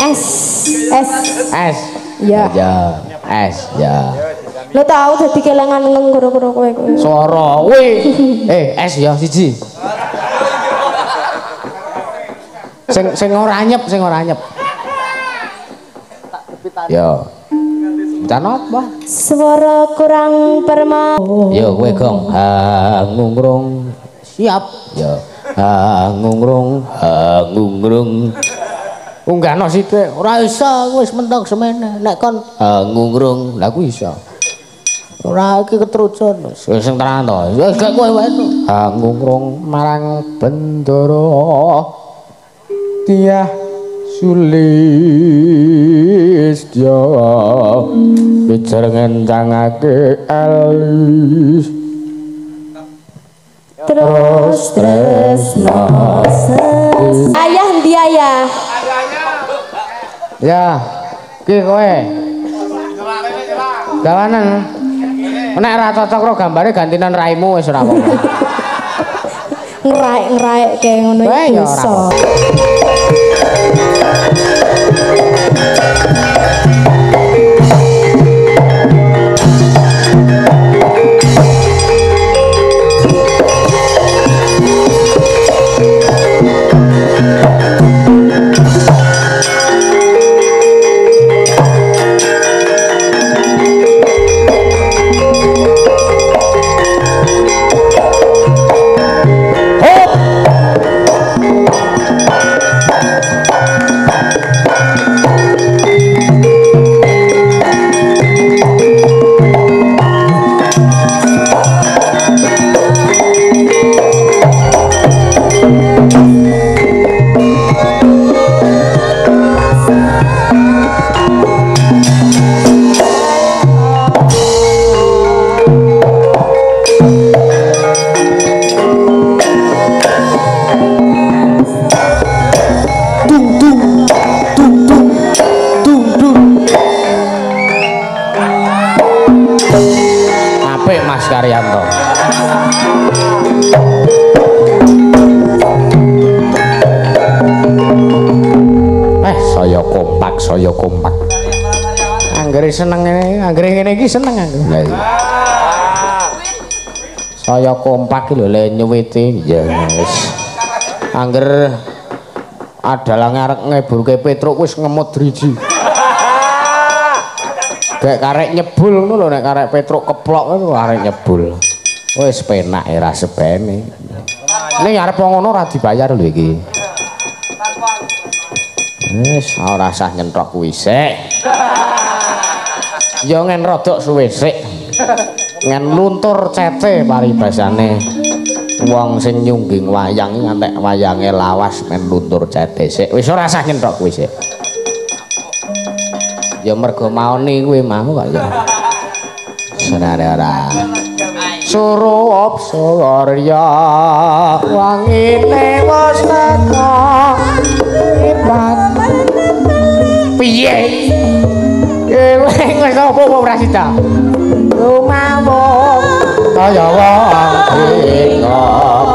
S. S. S. Ya. Ya, S ya. Lo tau dadi kelangan nggoro-goro kowe kowe. Swara kowe. S ya siji. Sing sing ora anyep, sing ora anyep. Ya. Encan apa? Swara kurang perma. Ya kowe gong. Ha ngungrung. Siap. Ya. Ha ngungrung, ha ngungrung. Unggahno sithik. Ora iso wis mentok semene. Nek kon ha ngungrung, lha kuwi iso. Ora iki ketrucun. Wis sing tenan to. Wis gak kowe wae. Ha ngungrung marang bendara tiah sulistya bijar ngencangake alis terus tresno. Ayah endi ayah? Ya, ki kowe. Gawanan. Nek ora cocok karo gambare gantinan raimu wis ora apa-apa. Ngraek-ngraek kaya ngono iki iso. Karyanto. Saya kompak, saya kompak. Anggere seneng ngene, anggere ngene iki seneng aku. Lah iya. Saya kompak iki lho le nyuwiti. Ya wis. Angger adalah ngarep ngeburke Petruk wis ngemut driji. Gek karek nyebul ngono lho, nek karek Petruk keplok ngono karek nyebul. Wis penak era sebene. Ning arep ngono ora dibayar lho iki. Wis ora usah nyenthok kuwi sik. Ya ngen rodok suwe sik. Ngen luntur cete paribasane. Wong sing nyungging wayang ngantek wayange lawas men luntur cete sik. Wis ora usah nyenthok kuwi sik. Ya mergo maoni kuwi mau kok ya. Senare ora. Surup surya wangine wis teka ibat. Piye? Wis apa ora sida. Lumawung kaya wong bingung.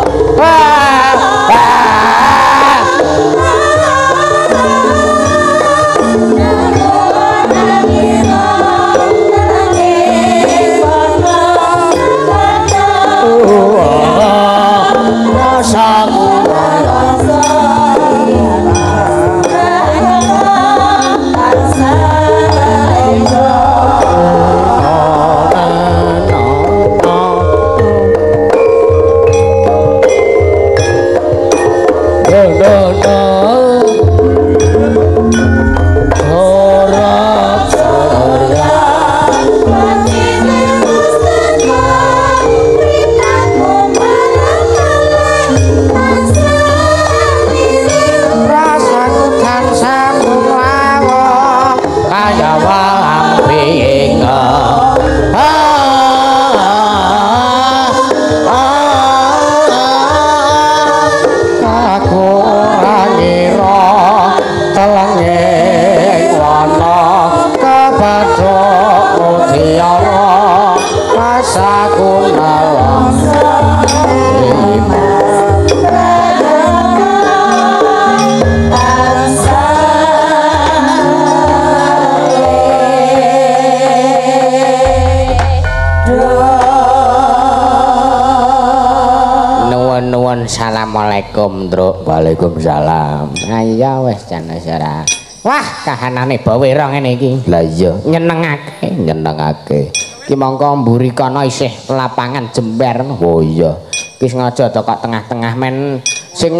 Assalamualaikum, Truk. Waalaikumsalam. Ayo wis jan wis ora. Wah, kahanane bawera ngene iki. Lah iya, nyenengake, nyenengake. Ki mongko mburi kono isih lapangan jember. Oh iya. Ki sengaja to kok tengah-tengah men sing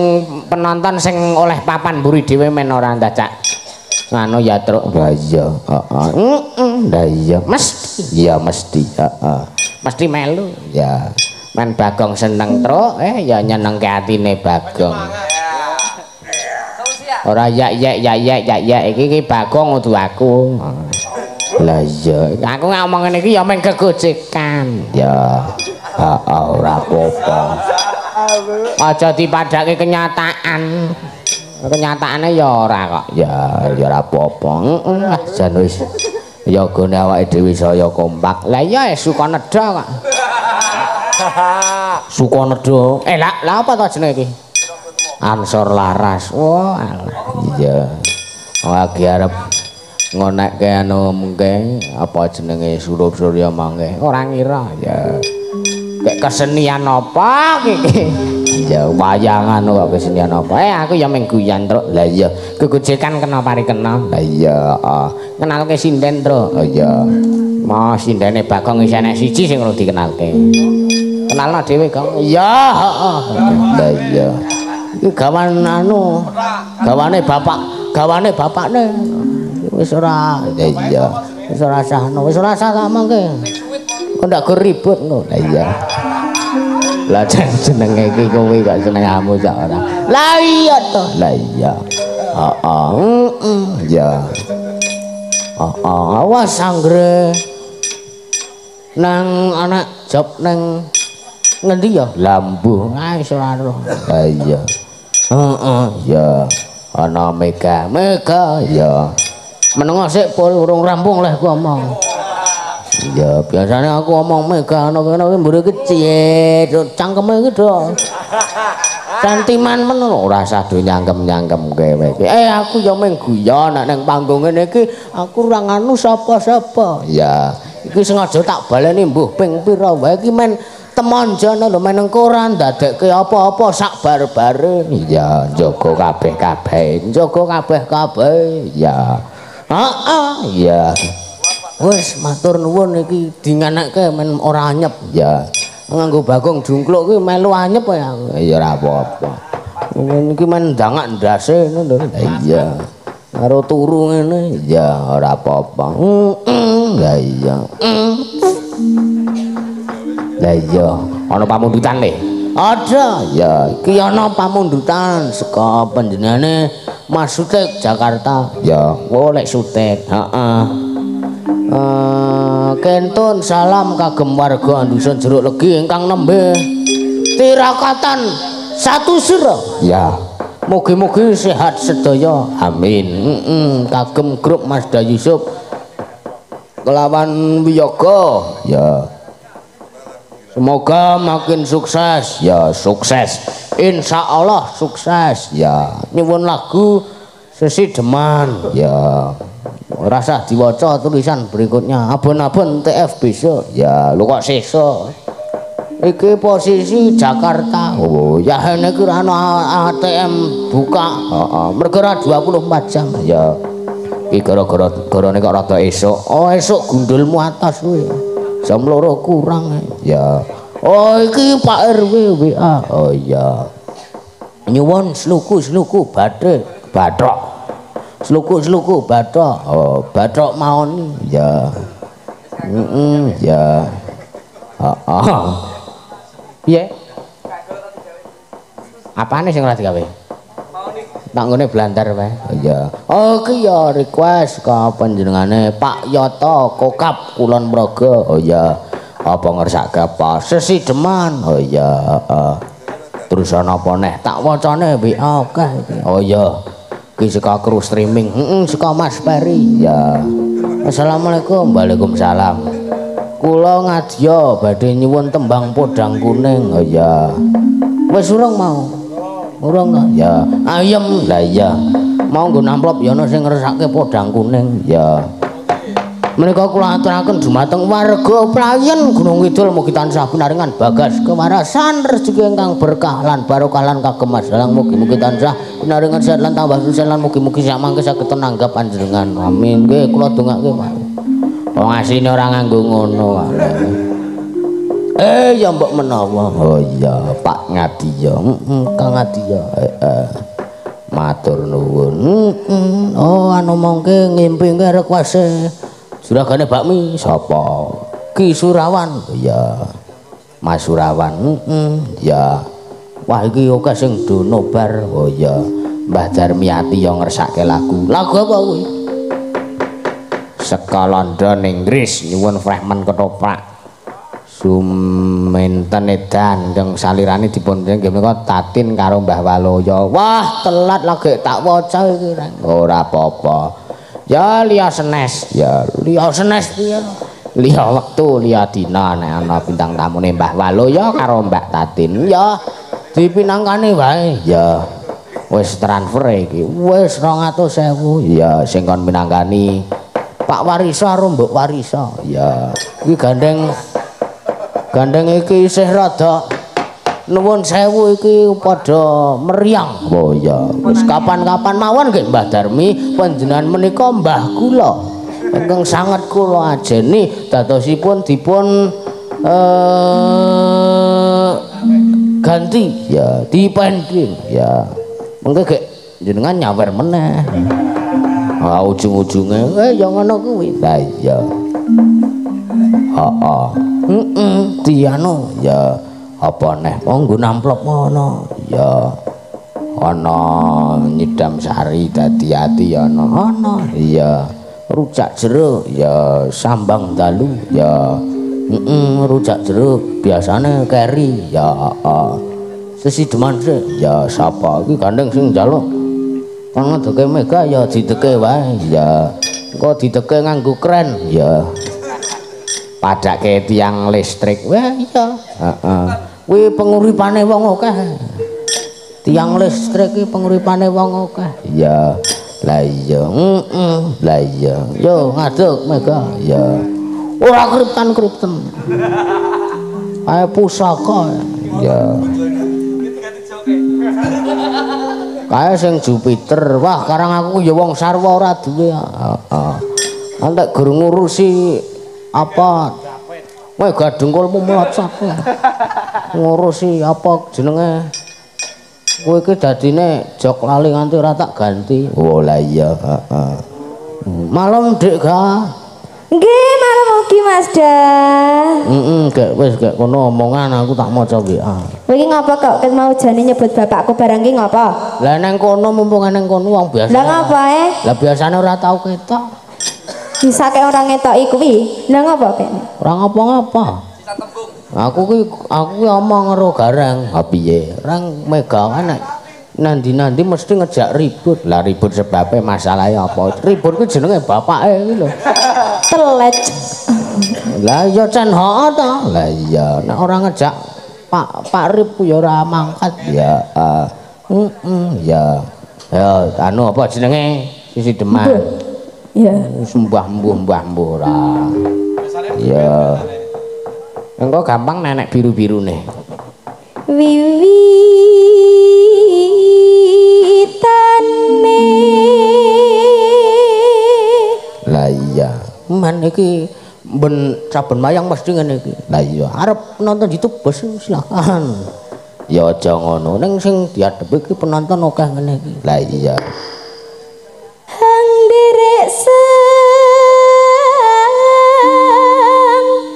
penonton sing oleh papan mburi dhewe men ora ndacak. Nganu ya, Truk. Lah iya, heeh. Heeh, lah iya, mesti. Iya mesti, heeh. Mesti melu. Ya. Men Bagong seneng, Truk, ya nyenengke atine Bagong. Ora yak yak yak yak yak yak iki iki Bagong kudu aku. Lah iya, aku ngomong ngene iki ya men kegojekan. Ya. Heeh, ora apa-apa. Aja dipadhake kenyataan. Kenyataane ya ora kok. Ya, ya ora apa-apa. Heeh, lah jan wis. Ya gone awake dhewe saya kompak. Lah iya Sukanedha kok. Sukanedha. Lah lah apa to jenenge iki? Ansor Laras. Wah, alah. Iya. Lagi arep ngonekke anu mengke apa jenenge Surup Surya mangke. Ora ngira ya. Kayak kesenian apa iki? Ya wayangan kok kesenian apa? Aku ya mung guyon, Truk. Lah iya, gegojekan kena parikena. Lah iya, heeh. Kenalke sinden, Truk. Oh iya. Mau sindene Bagong isih enek siji sing perlu dikenalke. Kenalno dhewe, Gong. Iya, heeh. Lah iya. Iki gawan anu, gawane bapak, gawane bapakne. Wis ora, iya. Wis ora sahno, wis ora sah tak mangke. Kok ndak go ribut ngono. Lah iya. Lah jenenge iki kowe kok senengamu sak ora. Lah iya to. Lah iya. Heeh. Heeh. Iya. Heeh, awas anggere nang anak job nang ngendi ya? Lambu. Ah wis ora roh. Lah iya. Heeh, iya. Ana mega, mega ya. Menengo sik pol urung rampung leh ku omong. Ya biasanya aku omong mega ana kene iki mburi kecil, cangkeme iki do. Santiman men ora usah do nyangkem-nyangkem kowe iki. Aku ya mung guyon nek ning panggung ngene iki aku ora nganu sapa-sapa. Ya, iki sengaja tak baleni mbuh ping pira wae iki men temonjono lho men engko ora ndadekke apa-apa sak bar-bare. Iya, njaga kabeh-kabeh, njaga kabeh-kabeh. Ya. Heeh, iya. Wis matur nuwun iki dinganekke men ora anyep. Ya. Nganggo Bagong jungkluk kuwi melu anyep ya aku. Ya ora apa-apa. Iki men ndangak ndase ngono lho. Iya. Karo turu ngene. Ya ora apa-apa. Heeh. Lah iya. Lah iya, ana pamundutan le. Ada. Ya, iki ana pamundutan saka panjenengane Mas Sutik Jakarta. Ya, oh lek Sutik. Heeh. Kentun salam kagem warga dusun Jeruk Legi ingkang nembe tirakatan satu sira. Ya. Mugi-mugi sehat sedaya. Amin. Kagem grup Mas Yusuf kelawan wiyoga. Ya. Semoga makin sukses. Ya, sukses. Insya Allah sukses. Ya. Nyuwun lagu Sesideman. Ya. Rasa diwaca tulisan berikutnya. Abon-abon TF besok. Ya, lu kok sesuk. Iki posisi Jakarta. Oh, ya ngene iki ora ana ATM buka. Heeh. Mergo ora 24 jam. Ya. Iki gara-gara garane kok rada esuk. Oh, esuk gundulmu atas kuwi. Jam 2 kurang. Ya. Oh, iki Pak RW WA. Oh iya. Nyuwun sluku-sluku bathik, bathok. Sluku-sluku bathok. Oh, bathok maoni. Ya. Heeh, ya. Heeh. Piye? Apane sing ora digawe? Tak nggone blandar wae. Iya. Oh, iki ya request ka panjenengane Pak Yoto Kokap Kulon Progo. Oh iya. Apa ngersake apa? Sesideman. Oh iya, heeh. Terus ana apa neh? Tak wacane WA akeh iki. Oh iya. Iki saka kru streaming. Heeh, saka Mas Peri. Ya. Assalamualaikum. Waalaikumsalam. Kula ngadya badhe nyuwun tembang Podang Kuning. Oh iya. Wis urung mau? Urung kok? Ya. Ayem. Lah iya. Mau nggo amplop ya ana sing ngersake Podang Kuning. Ya. Menika kula aturaken dumateng warga Playen Gunung Kidul mugi tansah pinaringan bagas kewarasan rejeki ingkang berkah lan barokah lan kagem dalang mugi-mugi tansah pinaringan sehat lan tambah sukses lan mugi-mugi samangke saged nanggap panjenengan. Amin. Nggih kula dongake Pak. Wong asline ora nganggo ngono wae. Ya mbok menawa. Oh iya, Pak Ngadiya. Heeh, Kang Ngadiya. Heeh. Matur nuwun. Heeh. Oh anu mongke ngimpi request juragane bakmi sapa? Ki Surawan. Iya. Mas Surawan. Heeh. Ya. Wah iki akeh sing do nobar. Oh iya. Mbah Darmiati yo ngersake lagu. Lagu apa kuwi? Saka London Inggris nyuwun fragmen ketoprak. Sumenten edan ingkang salirane dipun nggih menika Tatin karo Mbah Waloyo. Wah, telat lagi tak waca iki. Ora apa-apa. Ya liya senes, ya liya senes piye? Liya wektu, liya dina nek ana bintang tamune Mbah Waloyo karo Mbak Tatin. Ya dipinangkane wae. Ya wis transfer iki. Wis 200.000. Ya sing kon minangkani Pak Wariso karo Mbok Wariso. Ya iki gandeng gandeng iki isih rada nuwun sewu iki padha meriang. Oh iya, wis kapan-kapan mawon nggih Mbah Darmi, panjenengan menika mbah kula ingkang sanget kula ajeni dadosipun dipun ganti ya, dipending ya. Mengke gek jenengan nyawer meneh. Ah ujung-ujunge ya ngono kuwi. Lah iya. Heeh. Heeh, dianu ya apa neh monggo namplop ngono ya ana nyidam sari dadi ati ana ana ya rujak jeruk ya sambang dalu ya heeh rujak jeruk biasane keri ya heeh sesideman sik ya sapa iki gandeng sing njaluk kon ngedeke mega ya dideke wae ya engko dideke nganggo kren ya padake tiang listrik. Wah iya, heeh. Kuwi penguripane wong akeh. Tiang listrik iki penguripane wong akeh. Iya. Lah iya, heeh. Lah iya. Yo ngadeg mega. Ya. Ora kriptan-kripten. Kae pusaka. Ya. Kae sing Jupiter. Wah, karang aku ya wong sarwa ora duwe. Heeh. Entek gur ngurusi apa kowe gadengkulmu mlocot ngurusi apa jenenge kowe iki dadine jok lali nganti ora tak ganti. Oh lah iya, heeh. Malem Dik ga? Nggih, malem ugi Mas Da. Heeh, gek wis gek kono omongan aku tak maca WA. Kowe iki ngapa kok ket mau jane nyebut bapakku barang ki ngapa? Lah nang kono mumpung nang kono wong biasa. Lah ngapa e? Lah biasane ora tau ketok. Bisa kayak orang ngetoki kuwi. Lah ngapa kene? Ora ngapa-ngapa. Aku ki omong karo Gareng, ha piye? Rang mega nek nandi-nandi mesti ngejak ribut. Lah ribut sebabe masalahe apa? Ribut ku jenenge bapake iki lho. Telet. Lah iya cen hoo to. Lah iya nek ora ngejak Pak Rip ku ya ora mangkat ya. Heeh ya. Ya anu apa jenenge? Sisi Deman. Iya. Sembah mbuh-mbah mbuh ora. Iya. Engko gampang nenek biru-birune. Wiwitane. Lah iya. Men iki ben saben wayang mesti ngene iki. Lah iya, arep nonton YouTube bos silakan. Ya aja ngono, ning sing diadepi iki penonton akeh ngene iki. Lah iya. Hang derek sang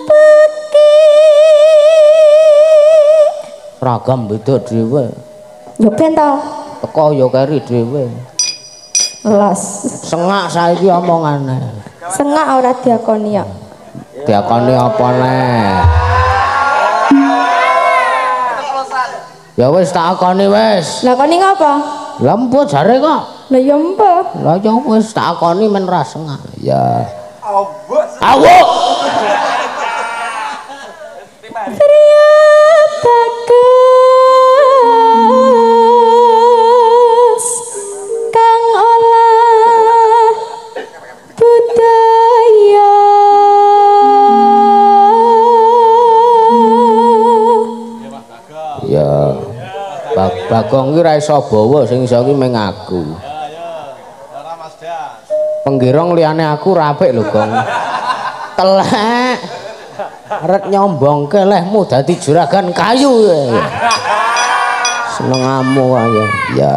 peki. Ragam beda dhewe. Ya ben to. Teko ya keri dhewe. Los. Sengak saiki omongane. Sengak ora diakoni ya. Diakoni apa neh? Ya wis tak akoni wis. Lah koni ngapa? Lah empo jare kok. Lah ya empo. Lah ya wis tak akoni men ra sengak. Ya. Awuk. Awuk. Priya bagus kang olah budaya. Bagong ki ora iso bawa, sing iso ki mung aku. Ya, ora Mas Das. Penggirong liyane aku ora apik lho, Gong. Telek. Arep nyombongke lehmu dadi juragan kayu. Senengamu aja. Ya.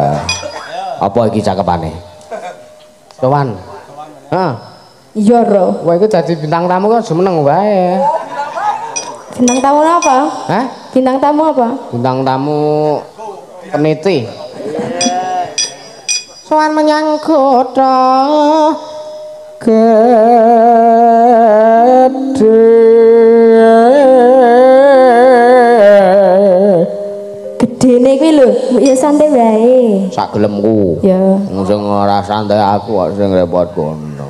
Apa iki cakepane? Sowan. Hah. Iya, Ro. Kowe iki dadi bintang tamu kok jumeneng wae. Bintang tamu apa? Hah? Bintang tamu apa? Bintang tamu peniti. Sowan menyang kutha gedhe. Gedene kuwi lho, ya santai wae. Sak gelemku. Ya. Sing ora santai aku kok sing repot kono.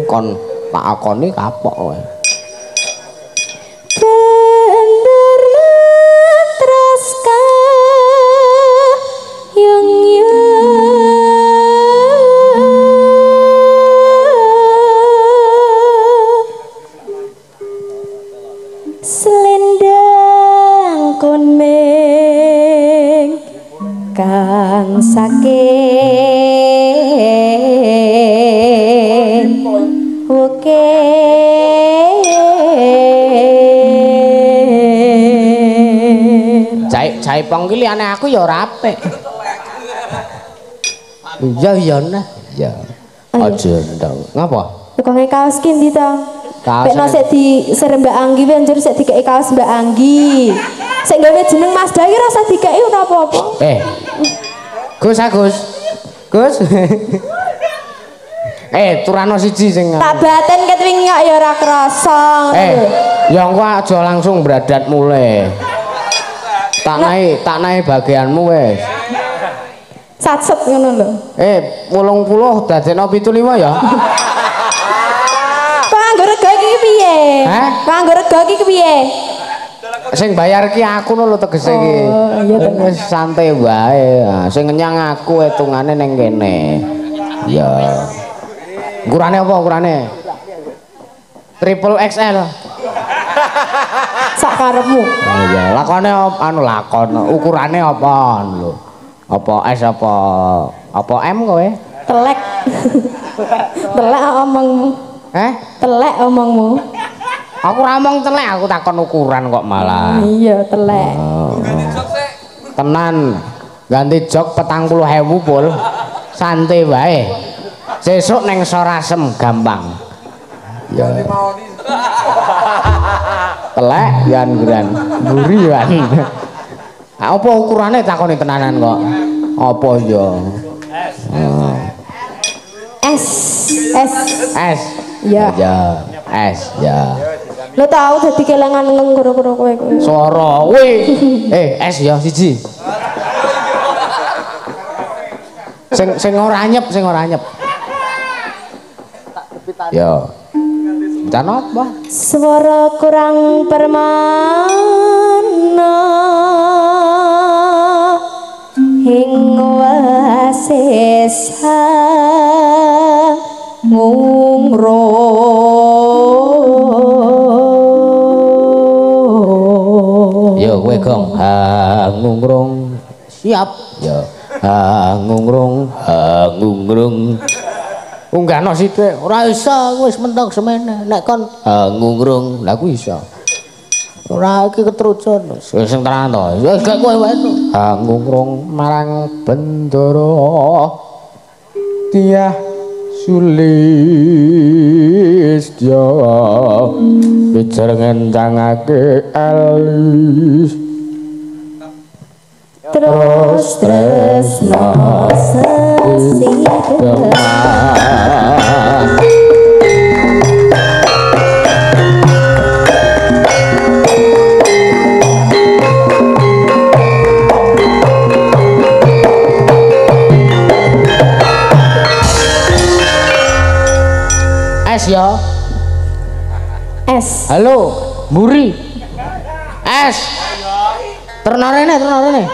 Kon tak akoni kapok kowe. Bener matras kayung selendang kuning kang saking oke. Jaipong ki liyane aku ya ora apik. Iya iya nah. Ya. Aja ndang. Ngapa? Tukange kaos ki ndi to? Pekno sik di ser Mbak Anggi kuwi anjur sik dikeki kaos Mbak Anggi. Sik gawe jeneng Mas Da iki ora usah dikeki ora apa-apa. Gus Agus. Gus. Turano siji sing tak baten ket wingi kok ya ora krasa. Ya engko aja langsung bradat mulih. Tak naik bagianmu wis. Satset ngono lho. 80 dadekno 75 ya. Kok nganggo rega iki piye? Hah? Kok nganggo rega iki piye? Sing bayar ki aku lho tegese iki. Oh, iya to. Wis santai wae. Sing ngenyang aku hitungane ning kene. Ya. Ukurane apa ukurane? Triple XL. Sak karepmu. Oh iya, lakone anu lakon, ukurane apa lho? Apa S apa apa M kowe? Telek. Telek omongmu. Heh? Telek omongmu. Aku ora omong telek, aku takon ukuran kok malah. Iya, telek. Oh. Tenan, ganti jok 40.000 pul. Santai wae. Sesuk neng Sorasem gampang. Ya. Telek yan gran, mburi yan. Apa ukurane takoni tenanan kok. Apa ya? S. S. S. S. Ya. Ya, S ya. Lo tau dadi kelangan nggoro-goro kowe kowe. Swara kuwi. S ya siji. Sing sing ora anyep, sing ora anyep. Ya. Encan apa? Swara kurang permana ing wasesa ngungro. Yo kowe gong ha ngungrung siap ya ha ngungrung ha ngungrung. Unggahno sithik ora iso wis mentok semene nek kon ha ngungrung lha ku iso. Ora iki ketrucun wis sing tenan to. Wis gak kowe wae ha ngungrung marang bendara tiah sulistya bijar ngencangake alis terus tresno sesideman. S ya. S. Halo, mburi. S. Terno rene, terno rene.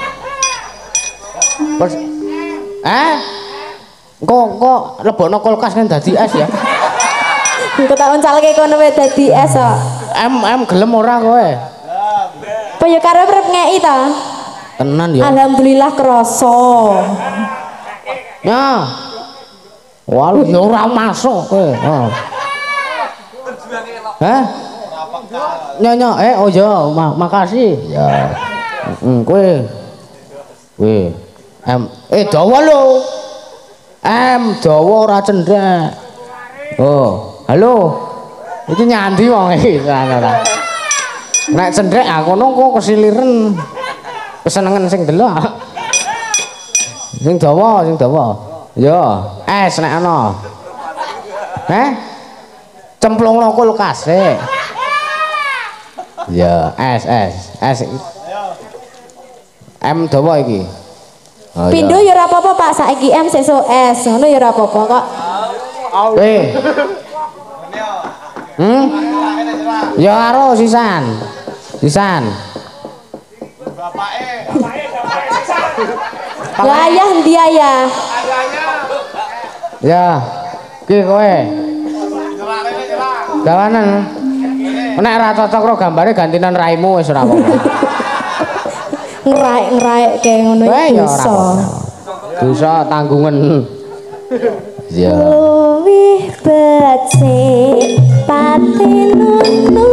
Engko engko lebokno kulkas kan dadi es ya. Engko tak uncalke kono wae dadi es kok. M M gelem ora kowe? Apa ya karo arep ngeki ta? Tenan ya. Alhamdulillah krasa. Ya. Wah, ya ora masuk kowe. Heeh. Hah? Nyonya, oh ya, makasih. Ya. Kowe. Kowe. M dawa lho. M dawa ora cendhek. Oh, halo. Iki nyandi wong iki ora. Nek cendhek aku ngono kok kesiliren. Kesenengan sing delok. Sing dawa, sing dawa. Ya, es nek ana. Heh? Cemplungno kulkas e. Ya, es, es, es. M dawa iki. Oh, pindho ya ora apa-apa Pak, saiki M sesuk S, ngono ya ora apa-apa kok. Ya karo sisan. Sisan. Bapake. Lah ayah endi ayah? Ya, ki kowe. Gawanan. Nek ora cocok karo gambare gantinan raimu wis ora apa-apa. Ngraek-ngraek kayak ngono iki iso. Dosa tanggungan. Ya. Luwih becik pati nutu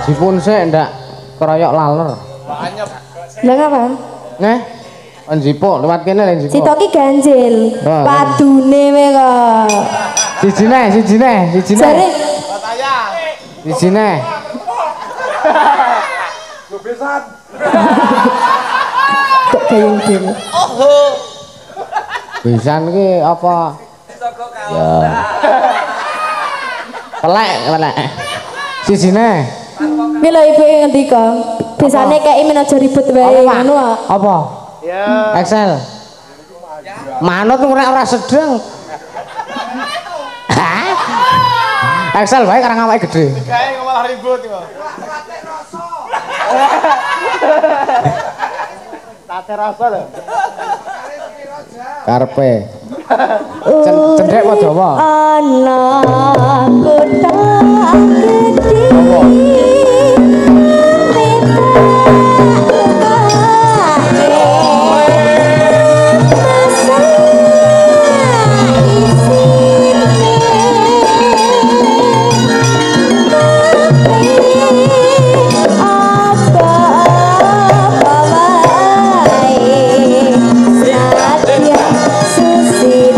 Dipun sik ndak keroyok laler. Lah ngapa? Neh, njipuk lewat kene lho njipuk. Sitok ki ganjil. Padune we kok. Siji neh, siji neh, siji neh. Jare siji neh. Gobesan. Kok gayeng dhewe. Oho. Besan ki apa? Ya. Pelek, pelek. Siji neh. Kuwi lho ibuke ngendika, bisane kei men aja ribut wae ngono kok. Apa? Ya. Excel. Manut nek ora sedeng. Hah? Excel wae karang awake gedhe. Kae malah ribut kok. Sate rasa lho. Karepe. Cendhek apa dawa? Ana kutha gedhe. Susi.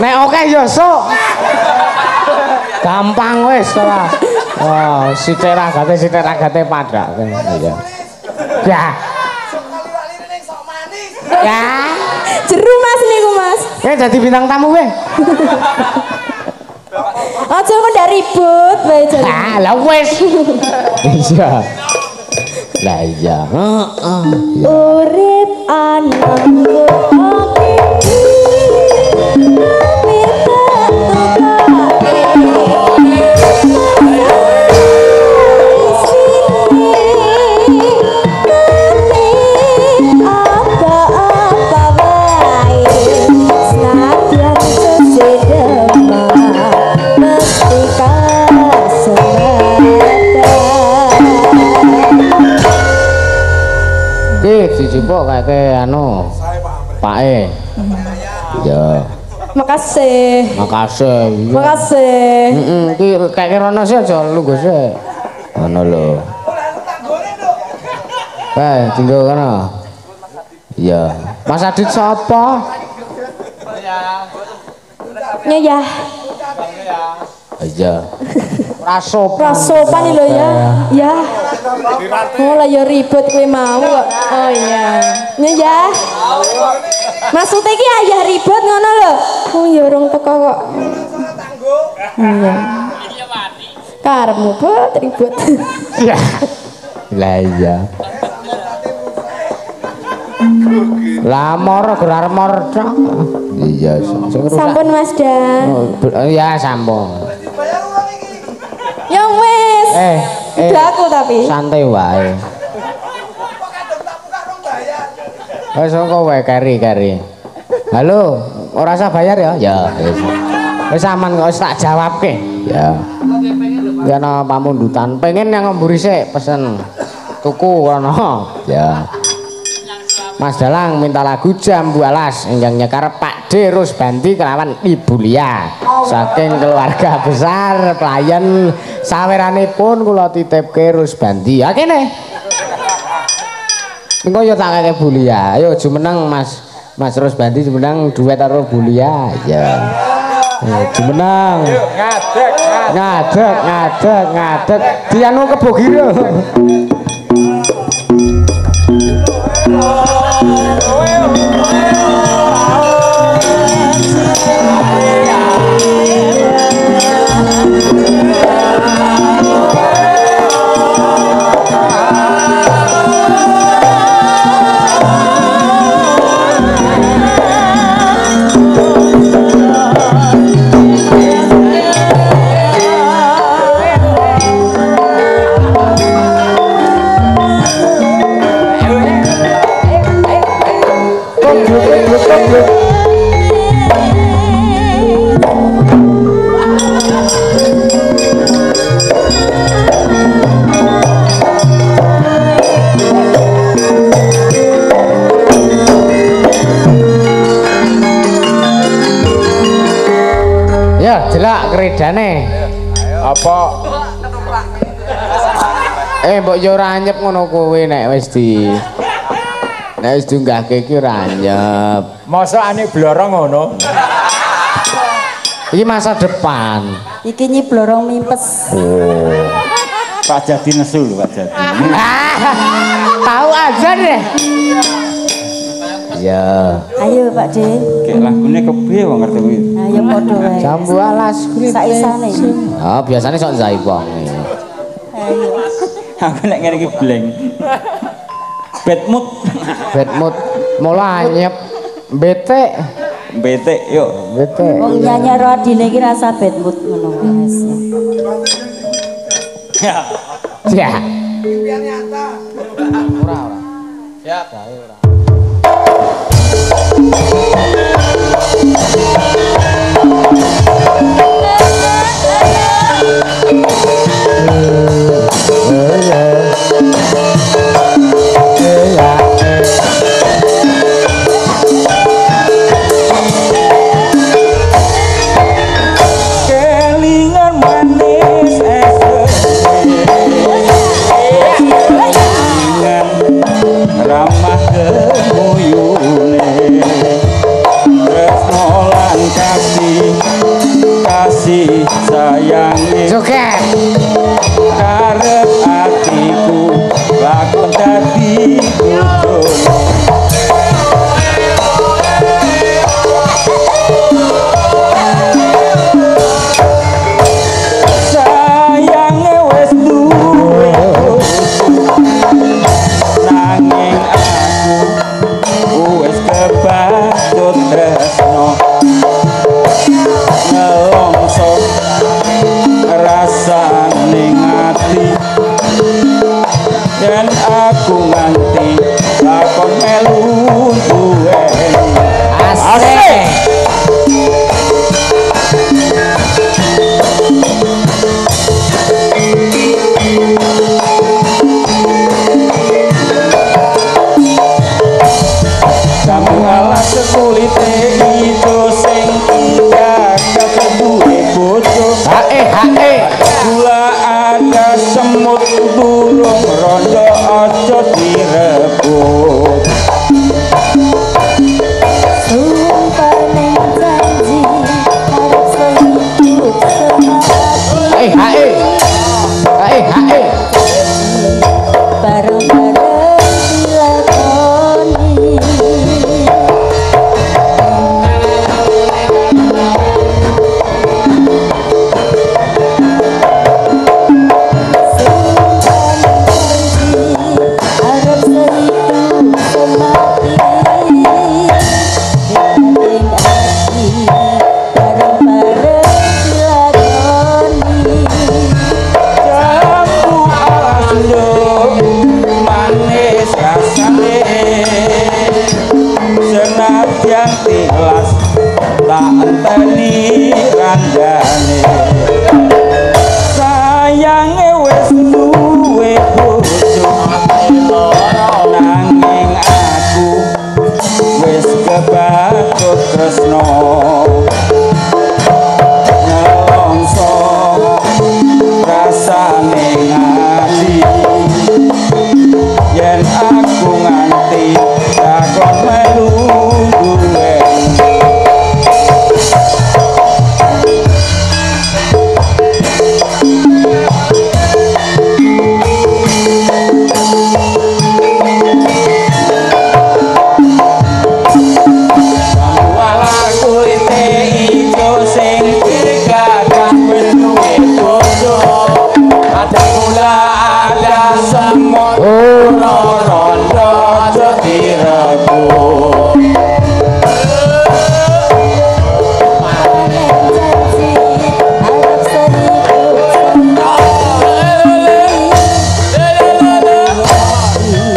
Nek oke ya sok. Gampang wis ora. Wah, sithik ragate padha. Iya. Ya. Ya. Jeru Mas niku Mas. Dadi bintang tamu kowe. Aja kok ndak ribut wae jare. Ah, lah wis. Iya. Lah iya. Heeh. Urip ana Dijupuk kayak anu Pake. Iya. Makasih. Makasih. Makasih. Heeh, iki kayak rono sih aja lungguh sik. Ngono lho. Eh, tinggal kono. Iya. Mas Adit sapa? Ya ya. Iya. Ora sopan. Ora sopan lho ya. Ya. Oh lah ya ribet kowe mau kok. Oh iya. Ya ya. Maksudnya iki ayah ribet ngono lho. Oh ya urung teko kok. Iya. Karepmu bet ribet. Iya. Lah iya. Lah moro gerar mor tok. Iya. Sampun Mas Dan. Iya sampun. Ya wis. Udah aku tapi. Santai wae. Wis engko wae keri-keri. Halo, ora usah bayar ya? Ya wis. Wis aman kok wis tak jawabke. Ya. Ya ana pamundutan. Pengen yang mburi sik pesen tuku kono. Ya. Mas Dalang minta lagu Jambu Alas ingkang nyekar Pak D Rusbandi kelawan Ibu Lia saking keluarga besar pelayan saweranipun kula titipke Rusbandi. Ha kene. Engko ya tak keke Bu Lia. Ayo jumeneng Mas Mas Rusbandi jumeneng duet karo Bu Lia. Ya. Jumeneng. Ngadeg, ngadeg, ngadeg, ngadeg. Dianu kebo giro. Ya, jelak keredane. Apa? Mbok yo ora anyep ngono kowe nek wis di nek wis diunggahke iki ora anyep. Mosok ane blorong ngono. Iki masa depan. Iki nyi blorong mimpes. Oh. Pak Jadi nesu lho, Pak Jadi. Tahu aja deh. Ya. Ayo Pak D. Kayak lagune kepiye wong ngerti kuwi. Ayo padha wae. Jambu alas kuwi. Saisane. Oh, biasane sok jaipong. Ayo. Aku nek ngene iki blank. Bad mood. Bad mood. Mula anyep. Bete. Bete yuk. Bete. Wong nyanyi karo adine iki rasa bad mood ngono Mas. Ya. Ya. Impian nyata. Ora ora. Siap. Gawe ora. Kelingan manis es ramah gemuyune tresno lan kasih kasih sayange joget karep atiku lakon dadi bojomu. Sayange wis duwe bojo nanging aku wis kebacut tresno nelongso rasane ati yen aku nganti lakon melu duweni. Asik. Kamu alas kulite ijo sing gagas duwe bojo. Hae hae. Gula ada semut burung rondo aja direbut. Sumpah ning janji arep sehidup semati. Hae hae. Hae hae. Bareng-bareng dilakoni. Sumpah ning janji arep sehidup semati. Ing ati bareng-bareng dilakoni. Jambu alas nduk manis rasane senadyan tilas tak enteni randane. Sayange wis duwe bojo nanging aku wis kebacut tresno nelongso rasane ati yen aku nganti takon melu duweni. Walah kulite ijo sing gagas wis duwe bojo. Ada gula ada semut rondo aja direbut. Janji arep sehidup semati. Bareng-bareng dilakoni.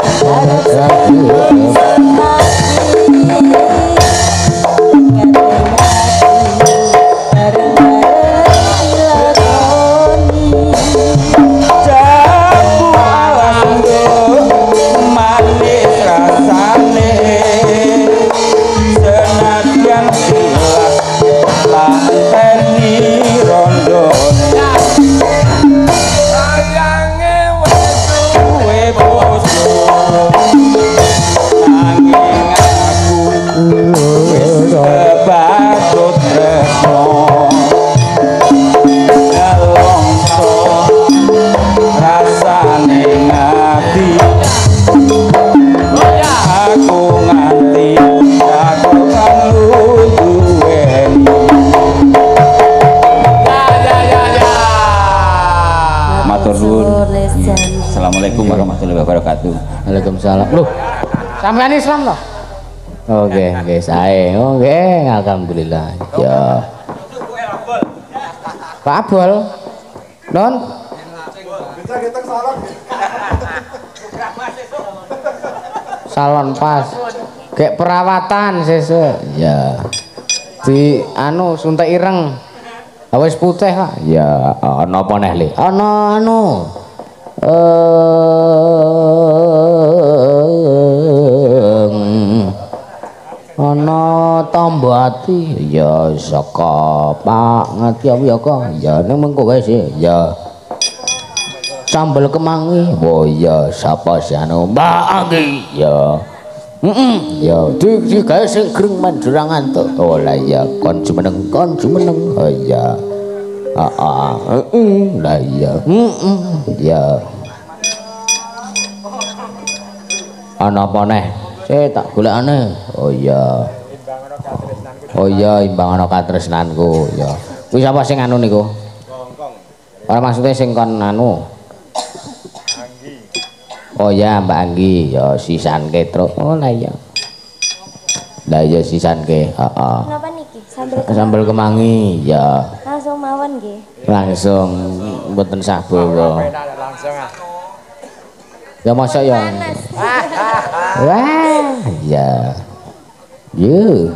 Janji arep sehidup semati. Bareng-bareng dilakoni. Jambu alas nduk manis rasane senadyan tilas tak enteni rondone. Sayange wis duwe bojo nanging aku wis kebacut tresno nelongso rasane ati aku nganti takon kanggo duweni. Matur nuwun. Assalamualaikum warahmatullahi wabarakatuh. Waalaikumsalam. Loh, sampean Islam toh? Oke, oke, sae. Oke, alhamdulillah. Ya. Pak Abol. Non? Salon pas. Kayak perawatan sesuk. Ya. Di anu suntik ireng. Wis putih kok. Ya, ana apa neh, Le? Ana anu. Ana tamba ati ya saka Pak Ngatya Wiyaka. Ya ning mengko wae sih. Ya. Sambel kemangi. Oh iya, sapa sih anu Mbak Anggi. Ya. Heeh. Ya digawe sing greng mandurang ngantuk. Oh lah iya, kon jumeneng, kon jumeneng. Oh iya. Heeh. Heeh. Lah iya. Heeh. Ya. Ana apa neh? Sik tak golekane. Oh iya. Oh iya, imbang ana katresnanku. Ya. Kuwi sapa sing anu niku? Ora maksudnya sing kon anu. Oh ya Mbak Anggi, ya sisan ketruk. Oh lah iya. Lah iya sisan ke, heeh. Napa niki? Sambel kemangi. Sambel kemangi, ya. Langsung mawon nggih. Langsung mboten sah bawa. Langsung ah. Ya masa ya. Wah, ya. Yo.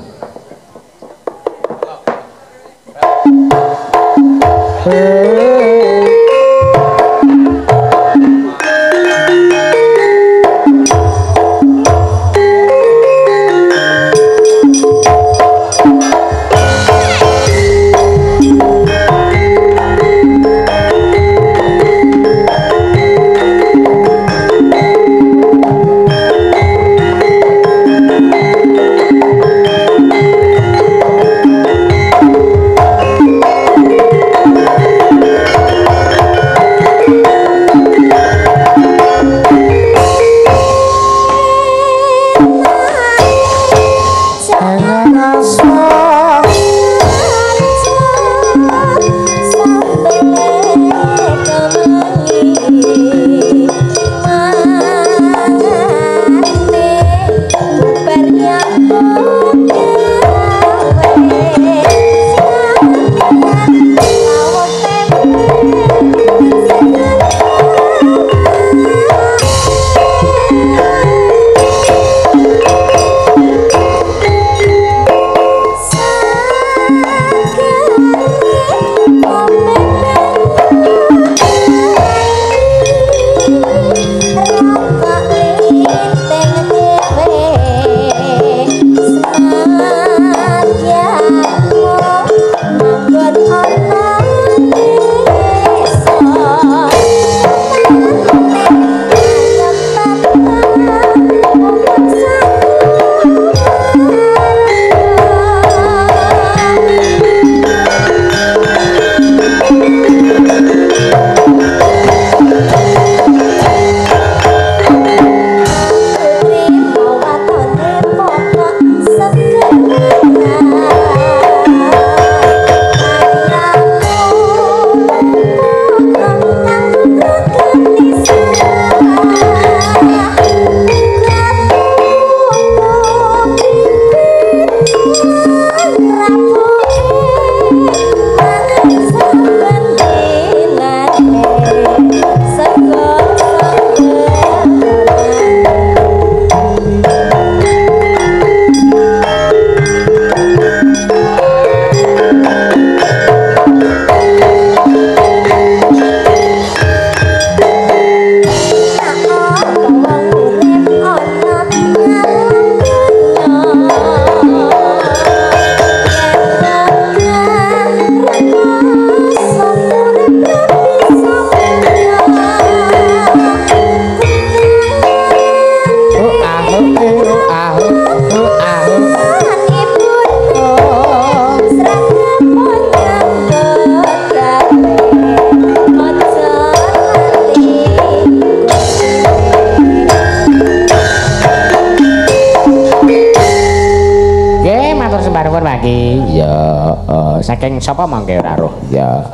Saking sapa mangke ora roh ya.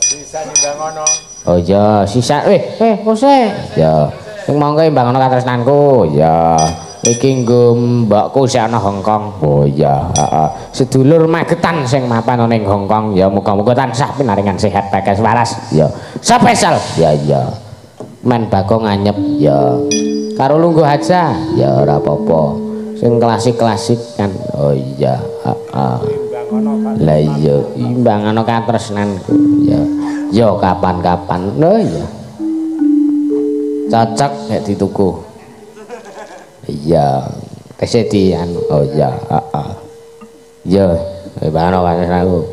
Sisa nimbangono. Oh iya, sisa kose. Ya, sing mangke imbangono katresnanku. Ya, iki nggo mbokku sing ana Hongkong. Oh iya, heeh. Sedulur Magetan sing mapan ana ing Hongkong ya muga-muga tansah pinaringan sehat bagas waras. Ya. Spesial. Ya iya. Men Bagong anyep ya. Karo lungguh aja ya ora apa-apa. Sing klasik-klasik kan. Oh iya, heeh. Lah iya, imbang ana katresnanku ya. Ya kapan-kapan. Lho iya. Cocok nek dituku. Iya, Tesih di anu. Oh iya, heeh. Iya, bano kan aku.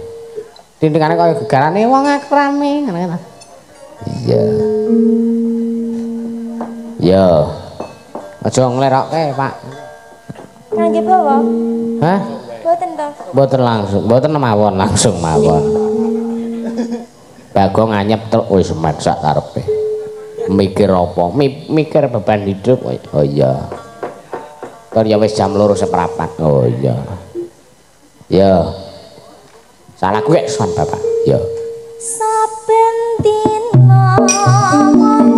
Tintingane kaya gegarane wong akrame ngono. Iya. Iya. Aja nglerokke, Pak. Ngangge bawa? Hah? Mboten to. Mboten langsung, mboten mawon, langsung mawon. Bagong anyep truk wis met sak karepe. Mikir apa? Mikir beban hidup. Oh iya. Tur ya wis jam 2:15. Oh iya. Ya. Salah kuwi son Bapak. Ya. Saben dina mung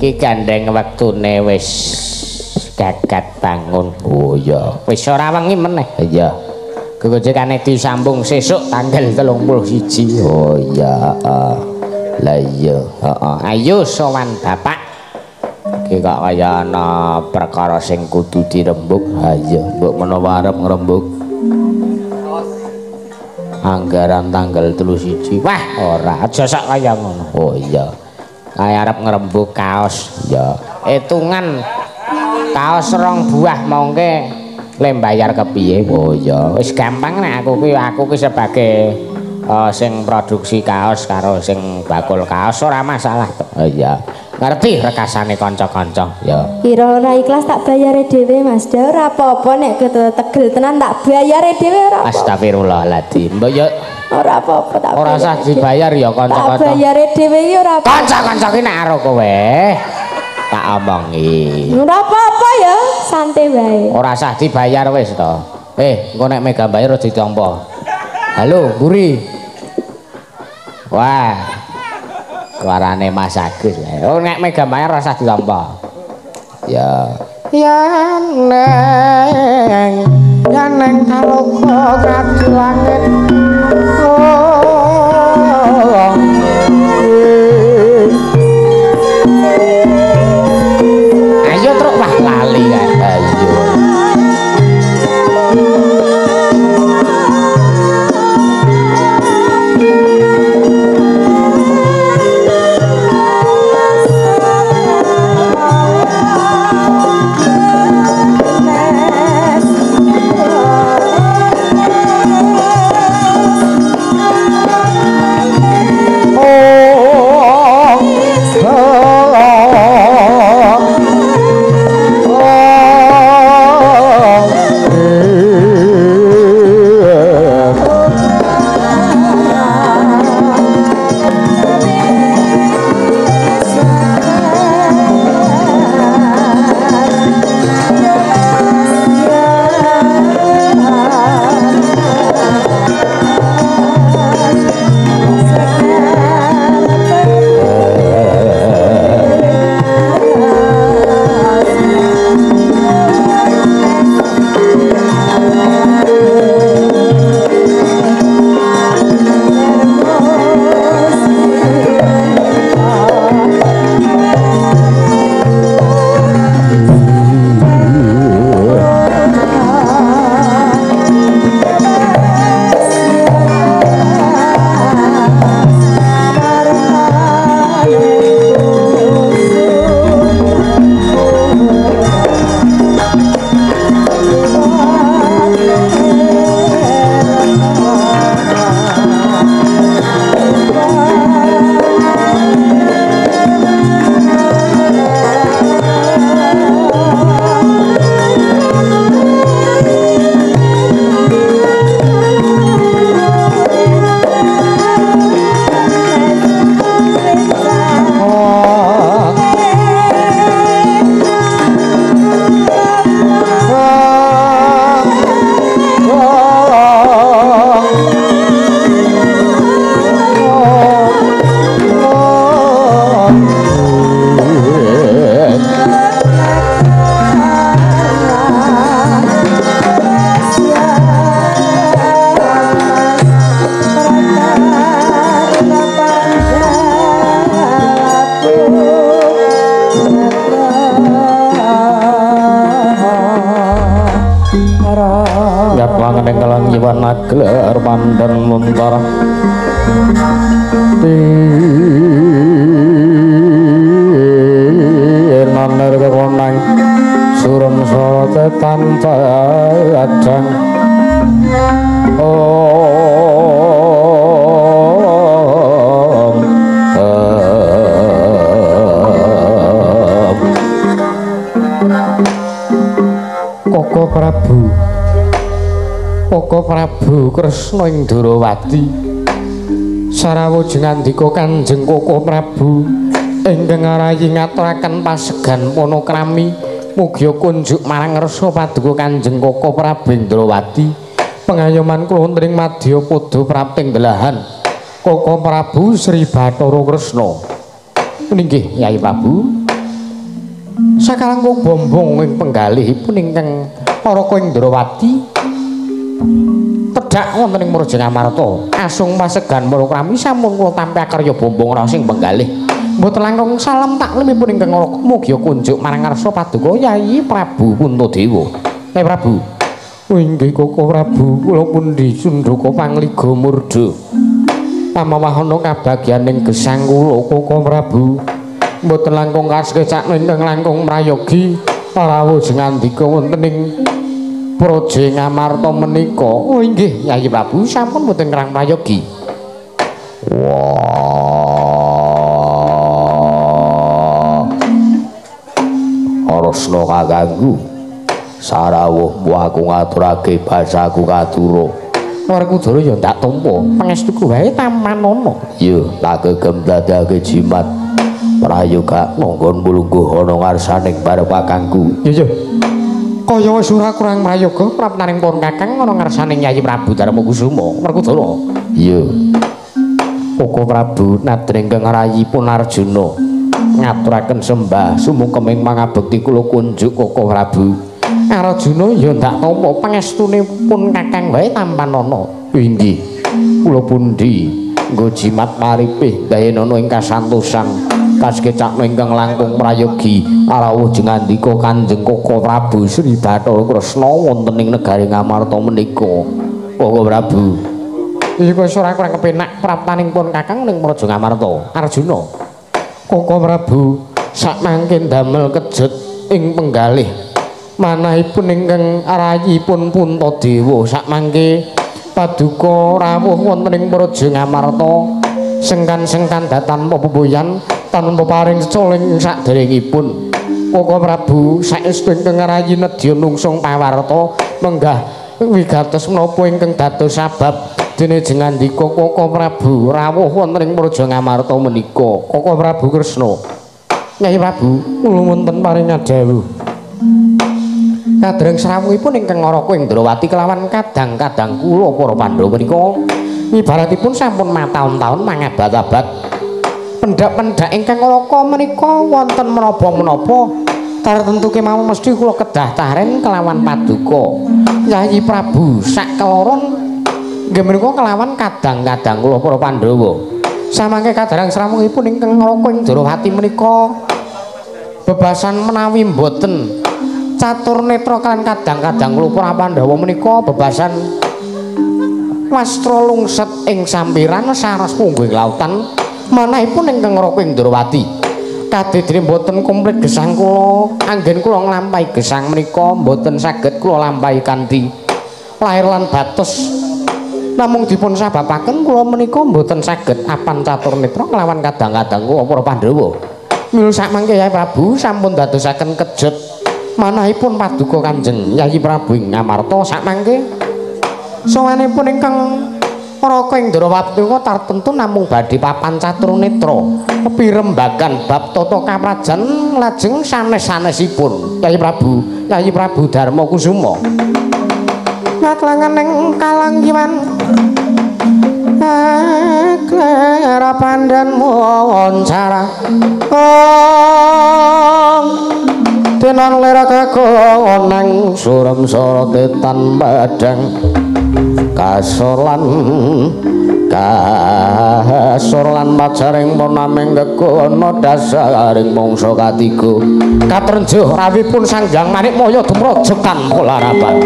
Iki gandeng wektune wis gagat bangun. Oh iya, wis ora wengi meneh. Iya. Gegojekane disambung sesuk tanggal 31. Oh iya, heeh. Lah iya, heeh. Ayo sowan bapak. Iki kok kaya ana perkara sing kudu dirembug. Ha iya, mbok menawa arep ngrembug. Anggaran tanggal 31. Wah, ora, aja sak kaya ngono. Oh iya. Kaya arep ngrembug kaos ya. Hitungan kaos 2 buah mongke le mbayar kepiye? Oh iya, wis gampang nek aku ki sebagai sing produksi kaos karo sing bakul kaos ora masalah. Oh iya. Ngerti rekasane kanca-kanca ya. Kira ora ikhlas tak bayare dhewe Mas. Da ora apa-apa nek tegel tenan tak bayare dhewe ora apa. Astagfirullahaladzim. Mbok yo ora apa-apa tak ora usah dibayar ya kanca-kanca. Tak bayare dhewe iki ora apa. Kanca-kanca ki nek karo kowe tak omongi. Ora apa-apa ya, santai wae. Ora usah dibayar wis to. Engko nek mega bayar aja ditampa. Halo, Mburi. Wah. Suarane Mas Agus. Oh nek mega bayar ora usah ditampa. Ya. Ya neng, ya neng kaloka ngati langit. Oh. Ayo truk wah lali kae. Ayo. Gelar pandan muntar tinaner kekonang surem sorote tanpa adang om Koko Prabu Koko Prabu Kresna ing Ndorowati sarawuj ngandika Kanjeng Koko Prabu ingkang ngarayi ngaturaken pasegan panakrami mugia kunjuk marang ngarsa paduka Kanjeng Koko Prabu ing Ndorowati pengayoman kula wonten ing madya pada prapting delahan Koko Prabu Sri Bathara Kresna. Inggih Yai Prabu sakalangkung bombong ing penggalihipun ingkang Raka ing Ndorowati tedhak wonten ing Praja Ngamarta asung pasegan panakrami sampun kula tampi akarya bombong raos ing penggalih mboten langkung salam taklimipun ingkang Raka mugia kunjuk marang ngarsa paduka Yai Prabu Puntadewa. Yai Prabu inggih Koko Prabu kula pundi sundaka pangliga murda pamawahana kabagyaning gesang kula Koko Prabu mboten langkung kasekecakna ingkang langkung prayogi rawuh ngandika wonten ing Praja Ngamarta menika. Oh inggih Yai Prabu sampun mboten ngrang prayogi. Wah. Arasna kaganggu. Sarawuhmu aku ngaturake basaku katura. Werkudara ya ndak tampa, pangestuku wae tamanana. Iya, tak gegem dadake jimat. Prayoga monggon mulungguh ana ngarsaning barep kakangku. Iya, iya. Kaya wis ora kurang prayoga praptaning pun kakang ana ngarsaning Yayi Prabu Darmakusuma. Werkudara. Iya. Koko Prabu nadring ingkang rayipun Arjuna ngaturaken sembah sumungkeming mangabekti kula kunjuk Koko Prabu. Arjuna ya ndak tampa pangestune pun kakang wae tampanana. Inggih. Kula pundi Nggo jimat paripih gayenono ing kasantosan kasekecakno ingkang langkung prayogi arawuh jengandika Kanjeng Koko Prabu Sri Bathara Kresna wonten ing negari Ngamarta menika. Koko Prabu, iki wis ora kurang kepenak praptaning pun Kakang ning Praja Ngamarta. Arjuna, Koko Prabu sakmangke damel kejet ing penggalih manahipun ingkang rayipun Puntadewa sakmangke paduka rawuh wonten ing Praja Ngamarta sengkan-sengkan datan pepoyan tanpa paring secoling saderengipun. Koko Prabu saestu ingkang rayi nedya nungsung pawarta menggah wigatos menapa ingkang dados sabab dene jengandika Koko Prabu rawuh wonten ing Praja Ngamarta menika. Koko Prabu Kresna, Nyai Prabu kula wonten paring dawuh kadreng srawuhipun ingkang Naraka Indrawati kelawan kadang-kadang kula para Pandhawa menika ibaratipun sampun mataun-taun mangabad-abad pendhak-pendhak ingkang Naraka menika wonten menapa-menapa tartentu kemawon mesti kula kedah taren kelawan paduka Yayi Prabu sakeloron nggih menika kelawan kadang-kadang kula para Pandhawa. Samangke kadreng srawuhipun ingkang Naraka Indrawati menika bebasan menawi mboten catur netra kalian kadang-kadang kula para Pandhawa menika bebasan wastra lungset ing sampiran saras punggung lautan manahipun ingkang Naraka Indrawati. Kadedene mboten komplit gesang kula, anggen kula nglampahi gesang menika mboten saged kula lampahi kanthi lahir lan batos. Namung dipun sababaken kula menika mboten saged apan catur netra kelawan kadang-kadang kula para Pandhawa. Mila sakmangke Yai Prabu sampun dadosaken kejet manahipun paduka Kanjeng Yayi Prabu ing Ngamarta sakmangke sowanipun ingkang Raka Indrawati menika tartentu namung badhe papan catur netra pirembagan bab tata kaprajan lajeng sanes-sanesipun Yayi Prabu, Yayi Prabu Darma Kusuma. Ngaklangan ing kalanggiwan aklera pandan moncara tenan lera kakonang surem sorote tan padang kasorlan kasorlan pajaring purnaming kekono dasaring mangsa katiga katrenjuh rawipun Sang Hyang Manikmaya dumraja tanpa laraban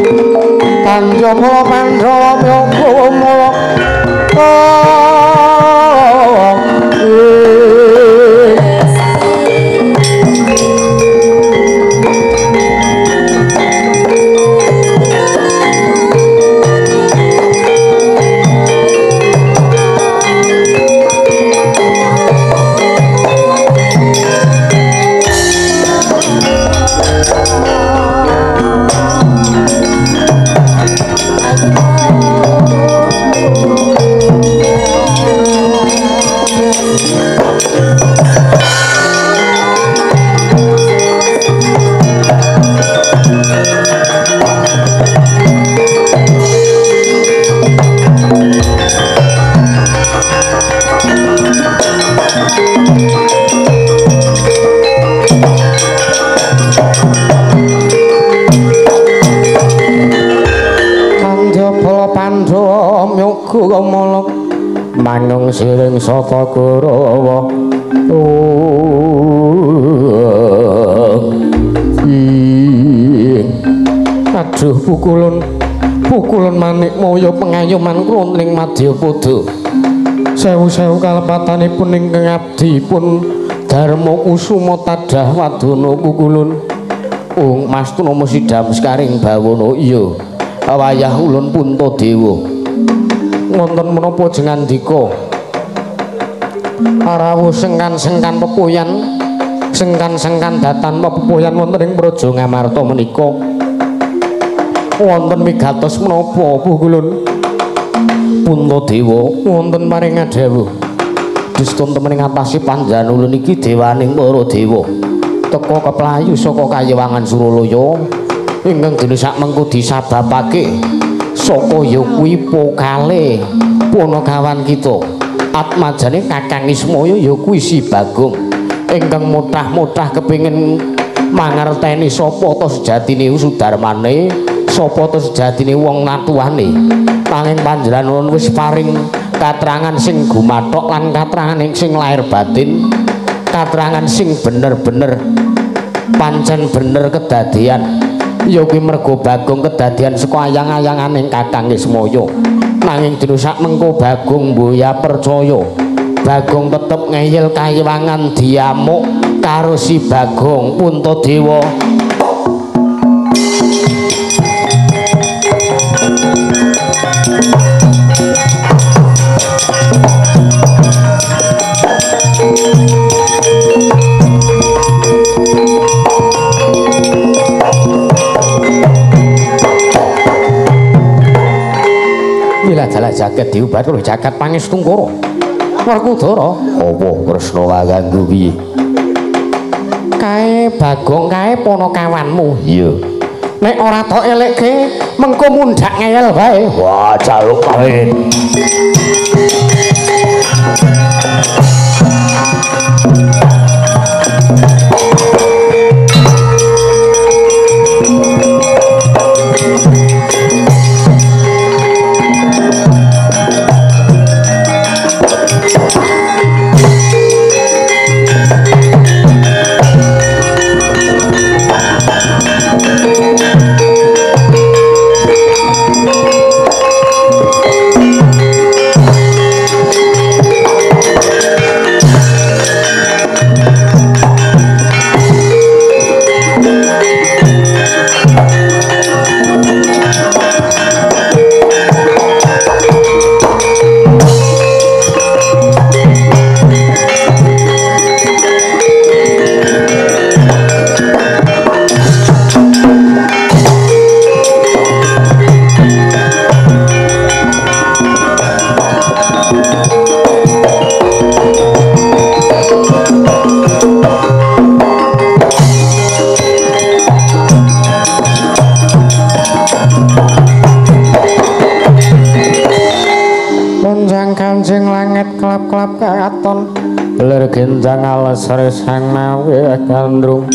Kandha para Pandhawa myoga manung siring saka Kurawa. Aduh pukulun pukulun Manikmaya pengayoman kula ning Madyapada. Sewu-sewu kalepatanipun ingkang abdi pun Darma Kusuma tadah wadana pukulun. Ung mastuna mesidam sekaring bawana iya wayah ulun Puntadewa. Wonten menapa jengandika rawuh sengkan-sengkan pepoyan sengkan-sengkan datan pepoyan wonten ing Praja Ngamarta menika wonten migatos menapa pukulun Puntadewa wonten paring dawuh distun temen ing atase panjenengan ulun iki dewaning para dewa teka keplayu saka kayewangan Suralaya ingkang dene sakmengko disababake saka ya kuwi pokale punakawan kita atmajane Kakang Ismaya ya kuwi si Bagong ingkang motah-motah kepengin mangerteni sapa ta sejatine Sudarmane sapa ta sejatine wong natuwane nanging panjenengan wis paring Katrangan sing gumathok lan katrangan sing lahir batin, katrangan sing bener-bener pancen bener kedadian. Ya kuwi mergo Bagong kedadian saka ayang-ayangane Kakang Ismaya. Nanging dina sak mengko Bagong mboya percaya. Bagong tetep ngeyel kayiwangan diamuk karo si Bagong Puntadewa. Bila dalah jagat diubat karo jagat pangestungkara. Werkudara, apa Kresna kaganggu piye? Kae Bagong kae ponokawanmu. Iya. Nek ora tok elekke mengko mundhak ngeyel bae. Wah, jaluk kawin. Gendang alesare sang mawi gandrung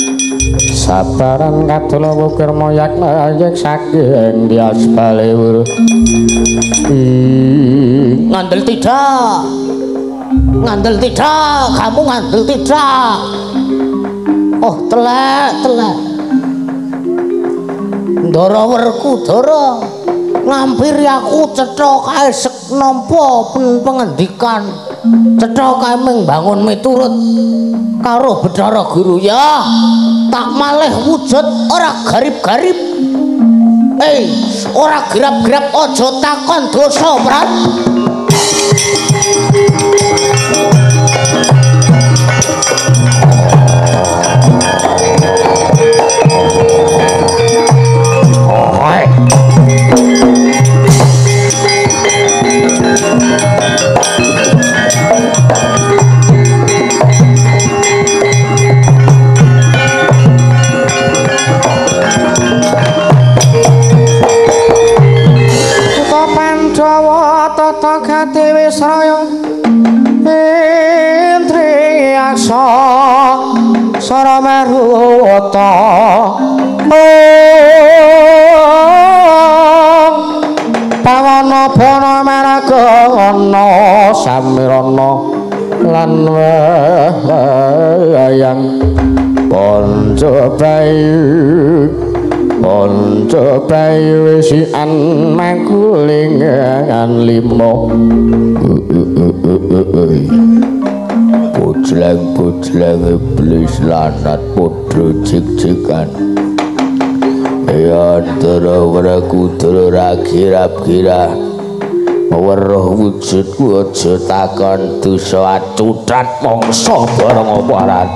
sabaran kadula wukir moyak layek saking bias balewur. Ngandel tidak, ngandel tidak, kamu ngandel tidak. Oh telek telek, ndara Werkudara ngampiri aku cetha kae sek nampa pengendikan. Cetha kae ming bangun miturut karo Bathara Guru ya. Tak malih wujud ora garib-garib. Ora gerap-gerap aja takon dosa, Prat. Sara maruta pawana bana maragana samirana lan wayang panca bayi wisian makulingan lima bojleng-bojleng iblis lanat padha jig-jigan ya antara Werkudara ra kirap-kirap weruh wujudku aja takon dosa acutat mangsa barang apa aran.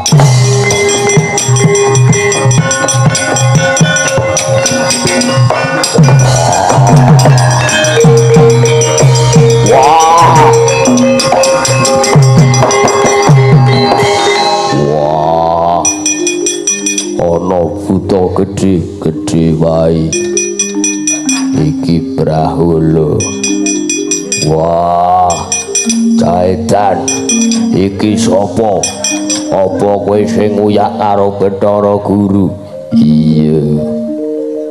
Wah, ana buta gedhe-gedhe wae iki Prahala. Wah, Caedan iki sapa? Apa kowe sing nguyak karo Bathara Guru? Iya.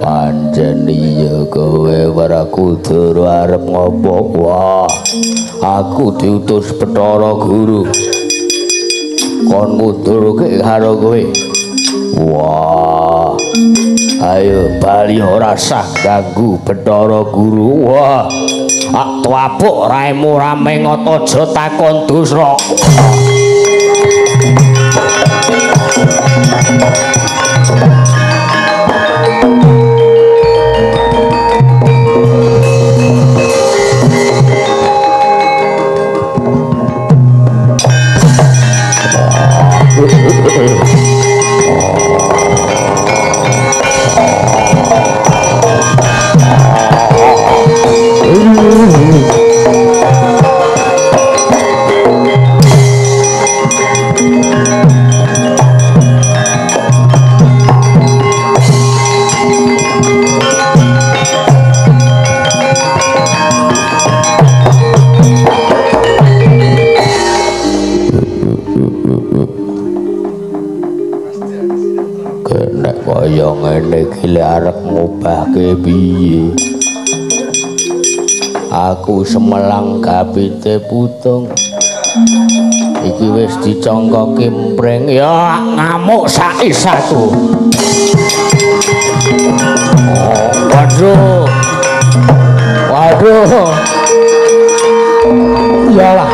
Pancen iya kowe Werkudara arep ngopo? Wah, aku diutus Bathara Guru. Kon ngundurke karo kowe. Wah. Ayo bali ora sah ganggu Bathara Guru. Wah. Ak tuapuk raimu rame ngoto aja takon dusra. Kaya ngene iki lek arep ngubahke piye? Aku semelang gapite putung. Iki wis dicongkoki mpreng ya ngamuk sak-isaku. Oh, waduh. Waduh. Iyalah.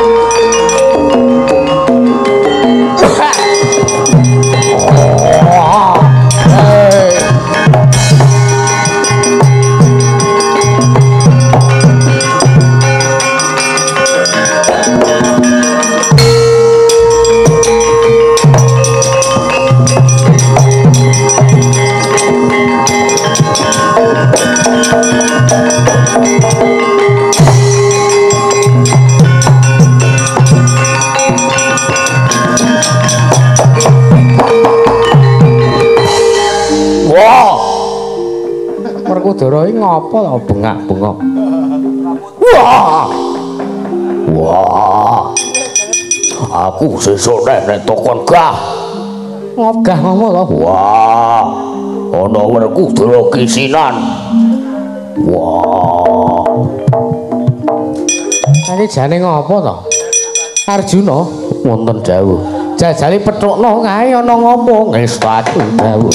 Werkudara iki ngopo to bengak-bengok? Wah. Wah. Aku sesuk nek tokon gah. Ngogah ngopo to? Wah. Ana Werkudara kisinan. Wah. Iki jane ngopo to? Arjuna wonten dawuh. Jajale pethukno kae ana ngopo? Ngestatu dawuh.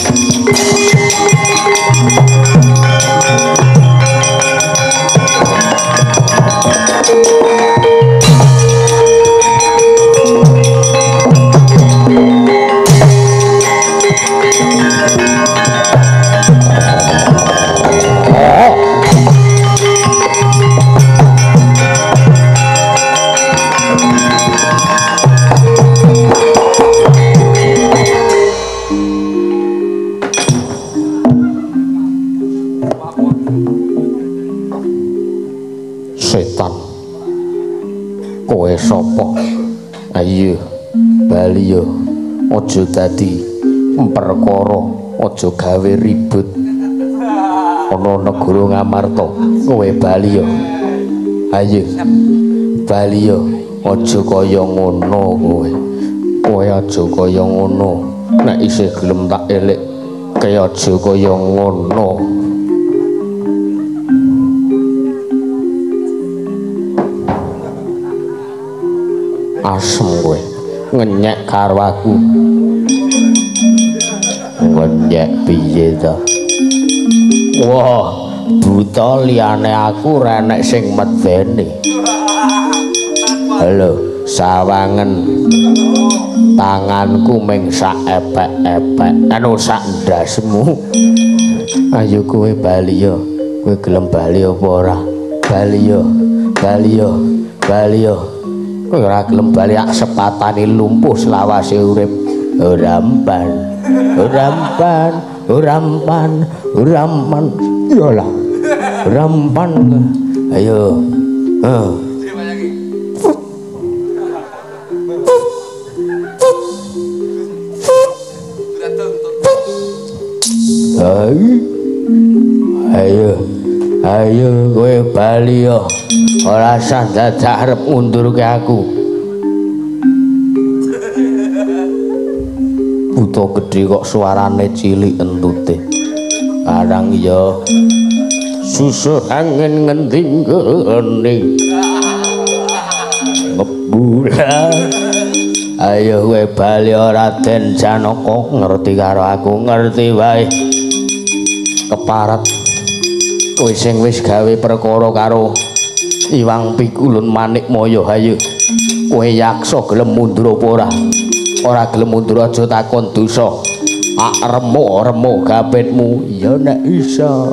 Setan, kowe sapa? Ayo bali yo, aja dadi perkara, aja gawe ribut. Ana negara Ngamarta, kowe bali yo. Ayo bali yo, aja kaya ngono kowe. Kowe aja kaya ngono. Nek isih gelem tak elik, kaya aja kaya ngono. Asem kowe ngenyek karo aku. Ngenyek piye to? Wah, buta liyane aku ora enek sing medeni. Halo, sawangen tanganku ming sak epek-epek, anu sak ndasmu. Ayo kowe bali yo. Kowe gelem bali apa ora? Bali yo, bali yo, bali yo. Kowe ora gelem bali ak sepatane lumpuh selawase urip. Ora empan, ora empan, ora empan, ora empan. Iyalah. Ora empan. Ayo. Heeh. Ayo. Ayo kowe bali yo. Ora sah dadak arep ngundurke aku. Buta gedhe kok suarane cilik entute. Karang ya susuh angin ngendi nggone ngebula. Ayo kowe bali Raden Janaka, ngerti karo aku, ngerti wae. Keparat kowe sing wis gawe perkara karo Iwang Pikulun Manikmaya. Ayo kowe yaksa gelem mundur apa ora? Ora gelem mundur aja takon dosa. Ak remuk-remuk gapitmu. Ya nek iso.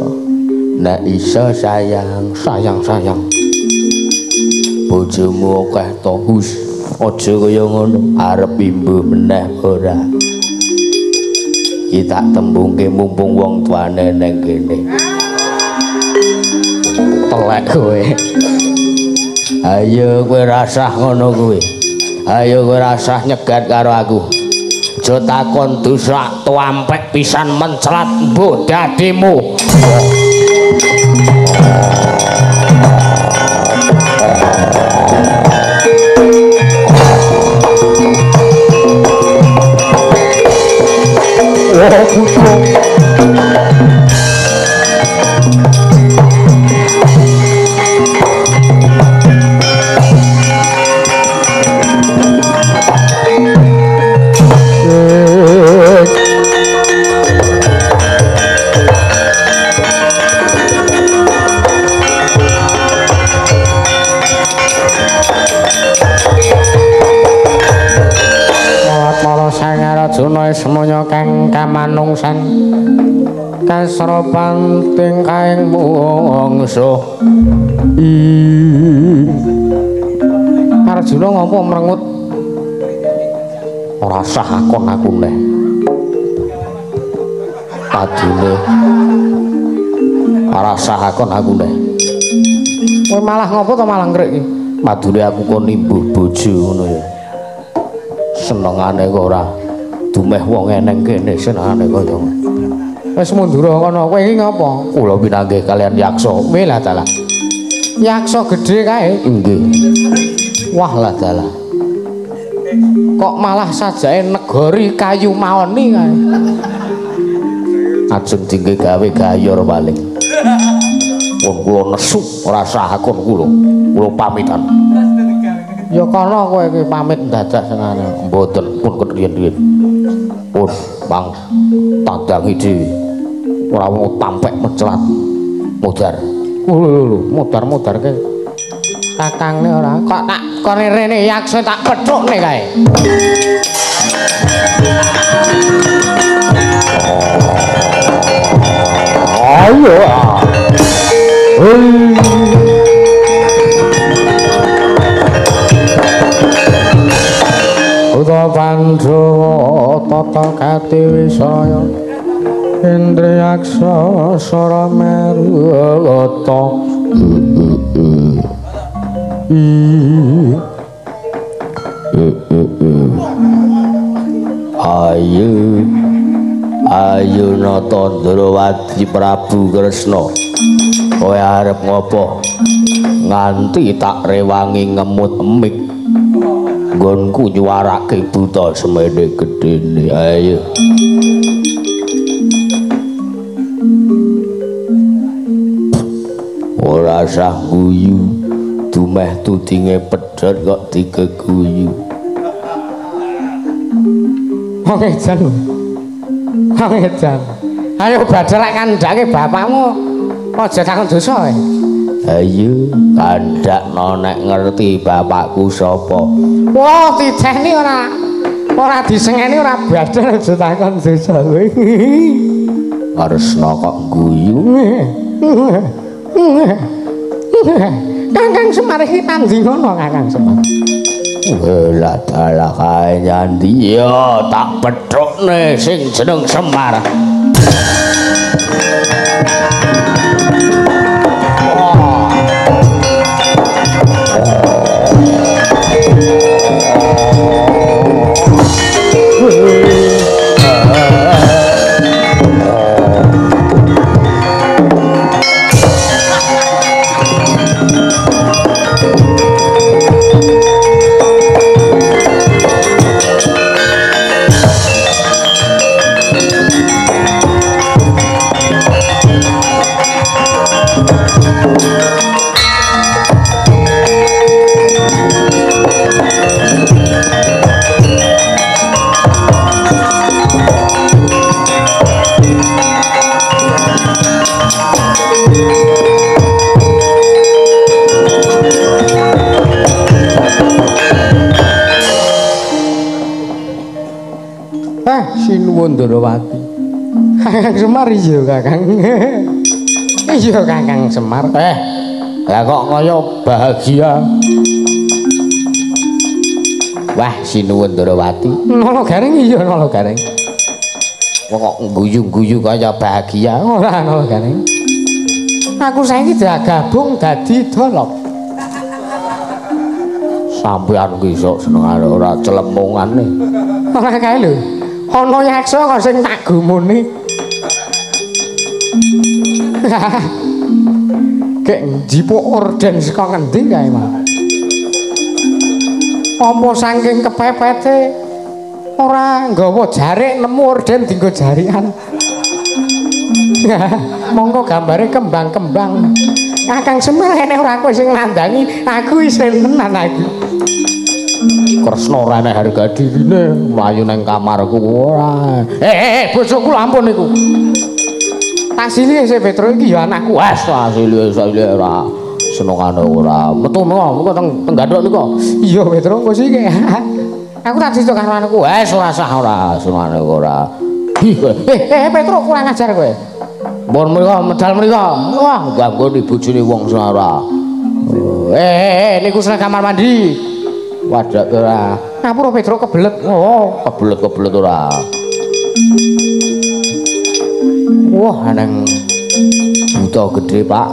Nek iso sayang, sayang, sayang. Bojomu akeh to, Hus. Aja kaya ngono, arep imbuh meneh ora. Iki tak tembungke mumpung wong tuane nang kene. Telek kowe. Ayo kowe rasah ngono kuwi. Ayo kowe rasah nyegat karo aku. Aja takon dosa tuampek pisan menclat mbuh dadimu. Oh, putra. Semoyo kang kamanungsan kasropan tingkahing mungsuh. Arjuna ngopo merengut? Ora sah akon aku neh. Padune ora sah akon aku neh. Kowe malah ngopo to malah ngrik iki? Madune aku kon nimbuh bojo ngono ya. Senengane kok ora dumeh wong eneng kene senengane kaya ngono. Wis mundur kono, kowe iki ngopo? Kula pinanggih kalian yaksa. Weh lah dalah. Yaksa gedhe kae. Nggih. Wah lah dalah. Kok malah sajake negori kayu maoni kae. Ajeng dingge gawe gayor paling. Wong kula nesu ora sah akon kula. Kula pamitan. Ya kono kowe iki pamit dadak senengane. Mboten pun riyen-riyen. Pun bang tandangi dhewe. Ora wong tampek mencelat modar. Lho lho modar-modarke kakangne ora. Kok tak kone rene yaksa tak pethukne kae. Ayo. Hei. Uta Pandhawa tata kati wisaya Indriyaksa sara meruta. Ayo ayo nata Ndrawati Prabu Kresna, kowe arep ngopo nganti tak rewangi ngemut emik nggonku nyuwarake buta semene gedene. Ayo ora sah guyu, dumeh tudinge pedhot kok digeguyu. Wong edan. Wong edan. Ayo badhe lek kandhake bapakmu aja takon dosa kowe. Ayo kandhakno nek ngerti bapakku sapa. Wah, titeni ora ora disengeni ora badhe aja takon dosa kowe. Kresna kok guyu. Kakang Semar iki tandhi ngono Kakang Semar. Welah dalah kae nyandi ya tak pethukne sing jeneng Semar. Sinuwun Ndorowati. Kakang Semar iya Kakang. Iya Kakang Semar. Lah kok kaya bahagia. Wah, sinuwun Ndorowati. Nala Gareng iya Nala Gareng. Kok guyu-guyu kaya bahagia ora Nala Gareng. Aku saiki digabung dadi dolop. Sampeyan ki sok senengane ora celemungane. Ora kae lho. Ana yaksa kok sing tak gumune. Gek njipuk orden saka ngendi kae, Mas? Apa saking kepepete ora nggawa jarik nemu orden dienggo jarikan. Monggo gambare kembang-kembang. Kakang Semar enek ora kowe sing nandangi, aku isin tenan aku. Kresna ora enek harga dirine, mlayu nang kamarku ora. Bojoku ampun niku. Tasili isih Petro iki ya anakku. Wes tasili tasili ora. Senengane ora. Metu mengko teng gandhok niku. Iya Petro engko sik. Aku tak cerita karo anakku. Wes ora sah ora, senengane ora. Petro kurang ajar kowe. Mun mriko medal mriko. Wah, ganggu bojone wong ora. Niku seneng kamar mandi. Wadak ora. Ngapura Petro kebelet. Oh, kebelet-kebelet ora. Wah, nang buta gedhe, Pak.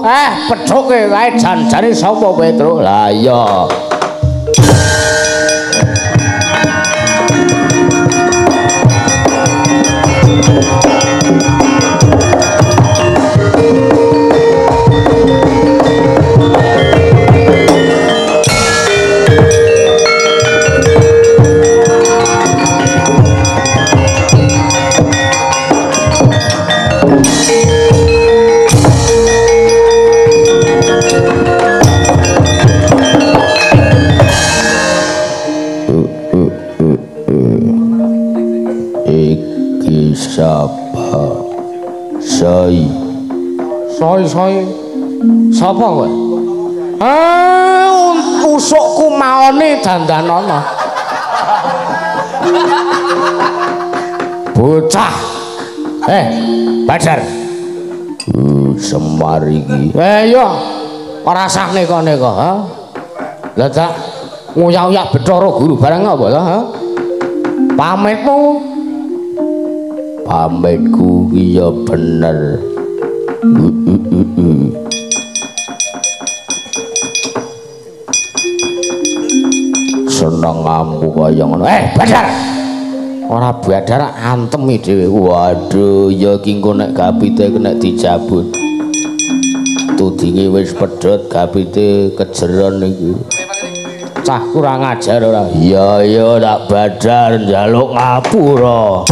Pethuke kae jan-jane sapa Petro? Lah iya. Iki sapa? Soi. Soi. Sapa kowe? Usukku maone dandanana. Bocah. Badar. Semar iki. Iya. Ora sah neka-neka, ha? Lah tak nguyak-uyak Bathara Guru barang apa ta, ha? Pamitmu. Pamitku ki ya bener. Seneng ampu kaya ngono. Badar. Ora badar antemi dhewe. Waduh, ya iki engko nek gapite kena dijabut. Tudinge wis pedhot, gapite kejeron iki. Cah kurang ajar ora. Iya iya tak badar njaluk ngapura.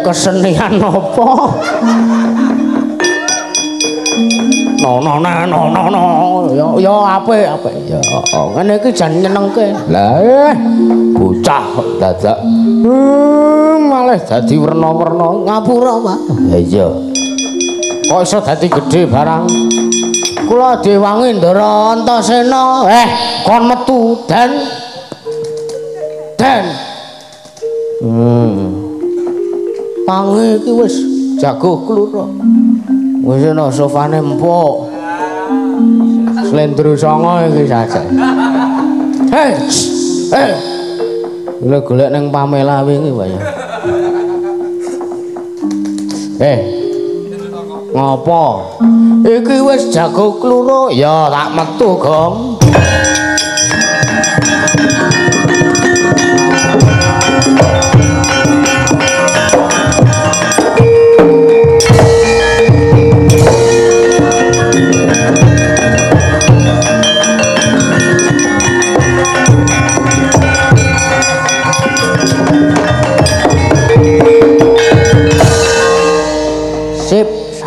Kesenian apa? No no no no no no. Ya ya apik apik. Ya ngene iki jan nyenengke. Lah bocah kok dadak malah dadi werna-werna. Ngapura, Pak. Ha iya. Kok iso dadi gedhe barang? Kula diwangi Ndara Antasena. Kon metu dan dan. Tangi iki wis jago kluruk. Wis ana sofane empuk. Slendro songo iki saja. Hei. Hei. Lha golek ning Pamela wingi wae. Ngopo? Iki wis jago kluruk. Ya tak metu, Gong.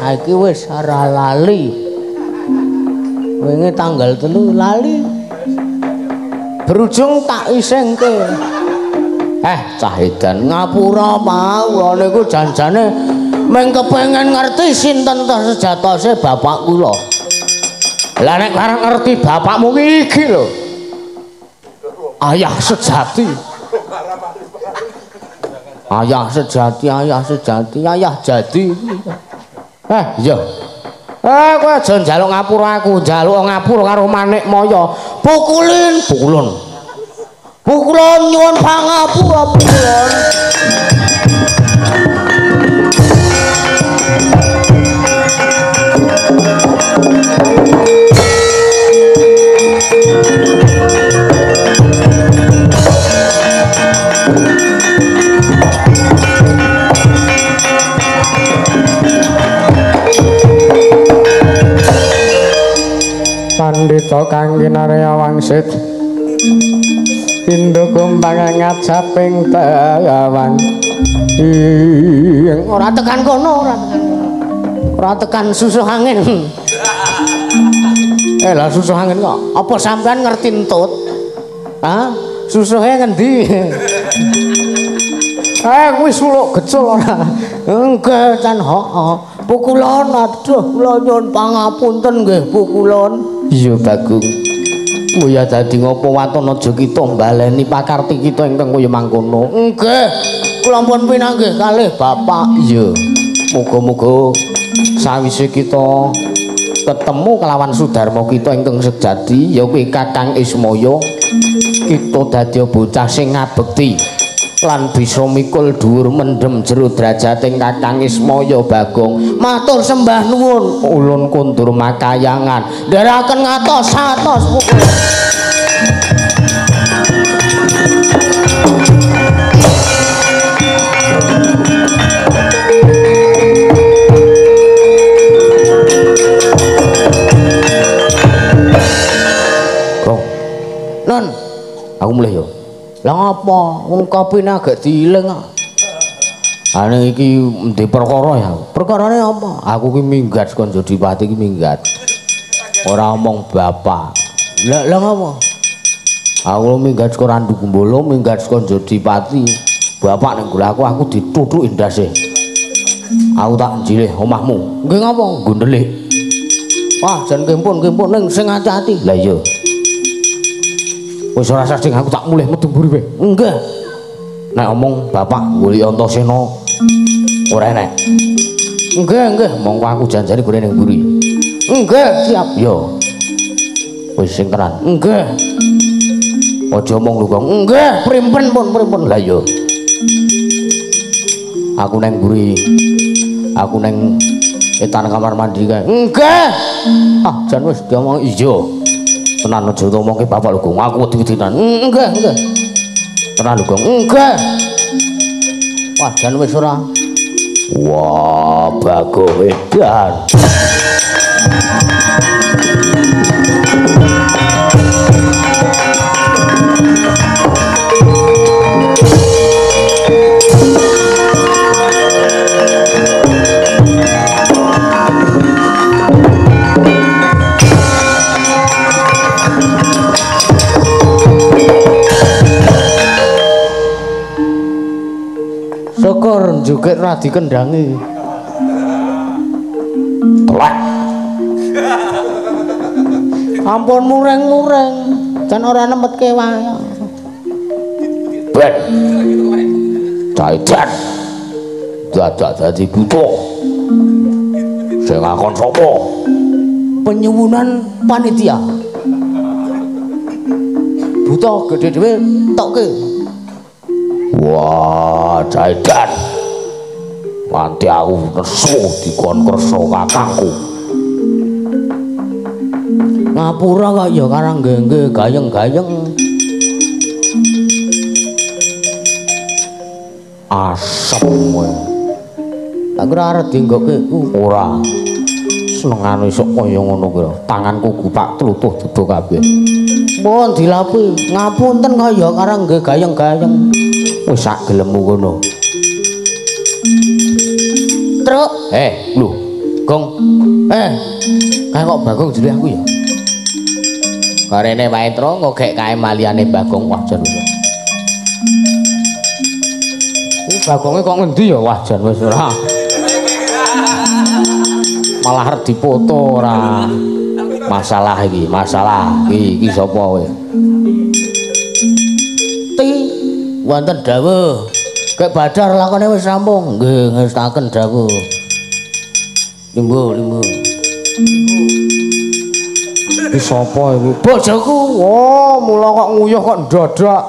Saiki wis ora lali. Wingi tanggal 3 lali. Berujung tak isengke. Cah edan ngapura mau kula niku janjane mung kepengin ngerti sinten ta sejatose bapak kula. Lah nek arep ngerti bapakmu iki lho. Ayah sejati. Ayah sejati, ayah sejati, ayah jadi. Iya. Kowe aja njaluk ngapura aku, njaluk ngapura karo Manikmaya. Pukulin, pukulun. Pukulun nyuwun pangapura pukulun. Pandhita kang kinarya wangsit pindha kumbang ngajaping tawang. Ora tekan kono, ora tekan. Ora tekan susuh angin. Lah susuh angin kok. Apa sampean ngerti entut? Hah? Susuhe ngendi? Kuwi suluk gecul ora. Nggih, can heeh. Pukulon aduh kula nyuwun pangapunten nggih pukulon. Iya Bagong. Ya dadi ngopo waton aja kita mbaleni pakarti kita ingkang kaya mangkono. Nggih. Kula pun pinanggih kalih bapak. Iya. Muga-muga sawise kita ketemu kelawan Sudarma kita ingkang sejati ya kuwi Kakang Ismaya, kita dadi bocah sing ngabekti lan bisa mikul dhuwur mendhem jero drajating Kakang Ismaya Bagong. Matur sembah nuwun, ulun kundur makayangan. Ndherekaken ngatos-atos pukul. Gong. Non, aku mulih yo. Lah ngapa? Wong kopine agak diiling kok. Ane iki ndek perkara ya. Perkarane apa? Aku ki minggat saka Jodipati ki minggat. Ora omong bapak. Lah lah ngapa? Aku minggat saka Randu Gembolo, minggat saka Jodipati. Bapak ning nggon aku dithuthuki ndase. Aku tak njilih omahmu. Nggih ngapa? Nggo ndelik. Wah, jan kempun-kempun ning sing ati-ati. Lah iya. Wis ora sasing aku tak mulih metu mburi wae. Nggih. Nek omong bapak golek Antasena ora enek. Nggih, nggih, mongko aku janjane golek ning mburi. Nggih, siap. Yo. Wis sing tenan. Nggih. Aja omong lho, Gong. Nggih, primpen pun, primpen. Lah iya. Aku neng mburi. Aku neng etan kamar mandi kae. Nggih. Ah, jan wis diomong iya. Tenan aja ngomongke bapak lho, Gong. Aku wedi-wedinan. Nggih, nggih. Tenan lho, Gong. Nggih. Wah, jan wis ora. Wah, Bagong edan. Syukur juga ora dikendangi. Telek. Ampun mureng-mureng, jan ora nemetke wae. Ben. Caidan. Dadak dadi buta. Sing ngakon sapa? Penyuwunan panitia. Buta gedhe dhewe tokke. Wah, Caidan. Nanti aku nesu dikon kersa kakangku. Ngapura kok ya karang nggih gayeng-gayeng. Asem kowe. Tak kira arep dinggoke ora. Senengane sok kaya ngono kuwi. Tanganku gupak tlutuh jebo kabeh. Pun dilapi. Ngapunten kok ya karang nggih gayeng-gayeng. Wis sak gelemmu kono. Truk. Lho. Gong. Kae kok Bagong jere aku ya. Karene Waetro kok gek kae maliyane Bagong wah jan wis. Iki Bagonge kok ngendi ya wah jan wis ora. Malah arep dipoto ora. Masalah iki, masalah. Iki sapa kowe? Ti wonten dawuh. Kek Badar lakone wis rampung. Nggih, ngestaken dawuh. Limbo, limbo. Iki sapa iki? Bojoku. Oh, mula kok nguyuh kok ndodok.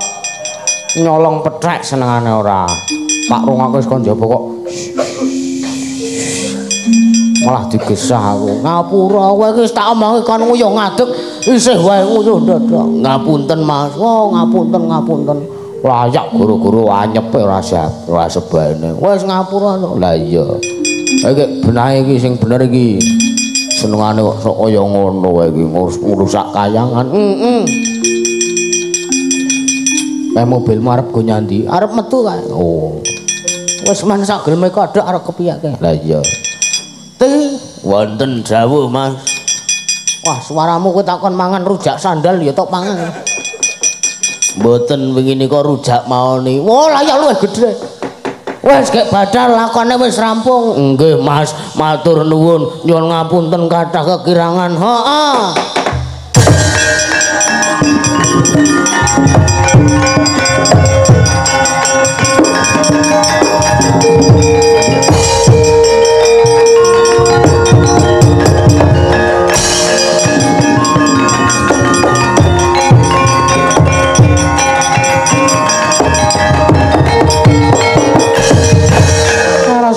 Nyolong pethek senengane ora. Pak rungake wis kon njaba kok. Malah digesah aku. Ngapura kowe iki wis tak omongi kon nguyuh ngadeg isih wae nguyuh ndodok. Ngapunten Mas. Oh, ngapunten, ngapunten. Layak guru-guru anyepe ora siap, ora sebane. Wis ngapura to. Lah iya. Iki benahe iki sing bener iki. Senengane kok sok kaya ngono wae iki ngrusak kayangan. Heeh. Kae mobilmu arep go nyandi? Arep metu kae. Oh. Wis men sak geleme kodhok arep kepiyake. Lah iya. Ti wonten dawuh Mas. Wah, suaramu kowe takon mangan rujak sandal ya tok mangan. Mboten wingi nika rujak maoni. Wah, layak luwih gedhe. Wis gek Badar lakone wis rampung. Nggih Mas, matur nuwun. Nyuwun ngapunten kathah kekirangan. Heeh.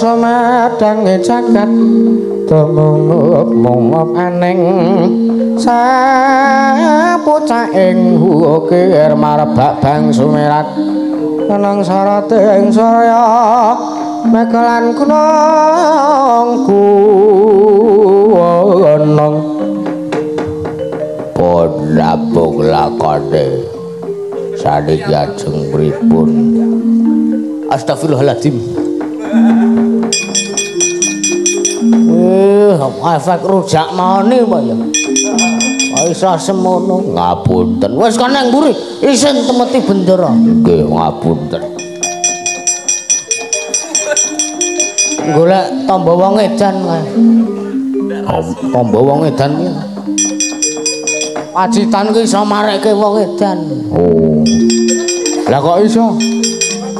Madange jagat tumungup-mungup aning sapucaing ukir marbak bang sumirat nang sarating surya mekelan gunung gunung pun rampung lakone saniki ajeng pripun. Astagfirullahaladzim. Efek rujak maoni apa ya? Iso semono. Ngapunten. Wis kon nang mburi isin temeti bendera. Nggih, ngapunten. Golek tamba wong edan kae. Tamba wong edan ki. Pacitan ki iso marekke wong edan. Oh. Lah kok iso?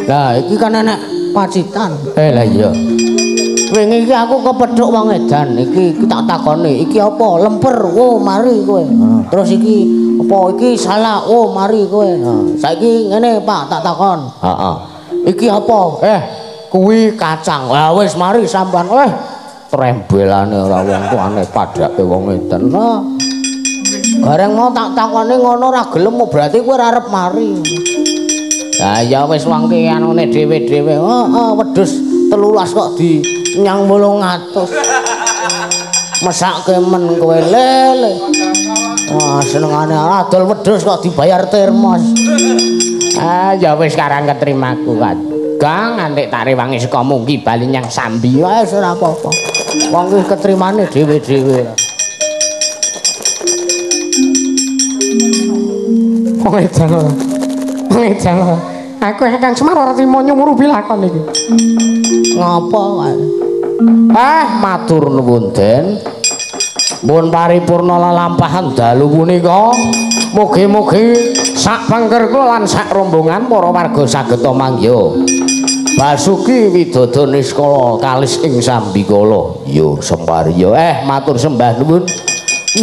Lah iki kan enek pacitan. Lah iya. Wingi iki aku kepethuk wong edan iki tak takoni iki apa lemper wo mari kowe. Terus iki apa iki salah wo mari kowe. Saiki ngene Pak tak takon. Heeh. Iki apa? Kuwi kacang. Lah wis mari sampean. Trembelane ora wong tuane padhake wong edan. Gareng mau tak takoni ngono ora gelem berarti kowe ora arep mari. Lah ya wis wong ki anune dhewe-dhewe. Heeh wedhus 13 kok di nyang 800. Mesake men kowe lele. Wah senengane adol wedhus kok dibayar termos. Ah ya wis karang ketrimaku kan. Gang nganti tak rewangi saka mungki bali nyang Sambi wae ora apa-apa. Wong kuwi ketrimane dhewe-dhewe. Wong edan ora. Wong edan ora. Aku Kakang Semar ora trimo nyumurupi lakon iki. Ngapa kae? Matur nuwun Den. Mun paripurna lelampahan dalu punika, mugi-mugi sak pengker kula lan sak rombongan para warga saged mangya. Basuki Widodo Niskala kalis ing sambikala. Yo Semar yo. Matur sembah nuwun.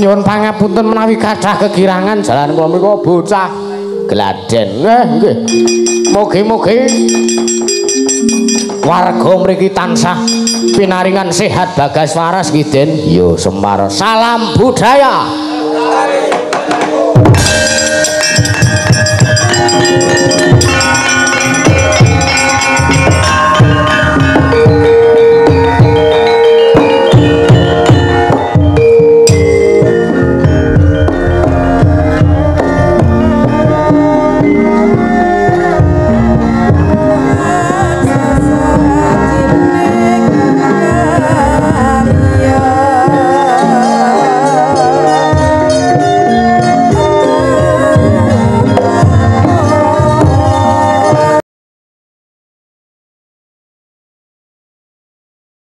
Nyuwun pangapunten menawi kathah kekirangan jalan kula menika bocah gladen. Nggih. Mugi-mugi warga mriki tansah pinaringan sehat bagas waras nggih Den. Yo Semar. Salam budaya.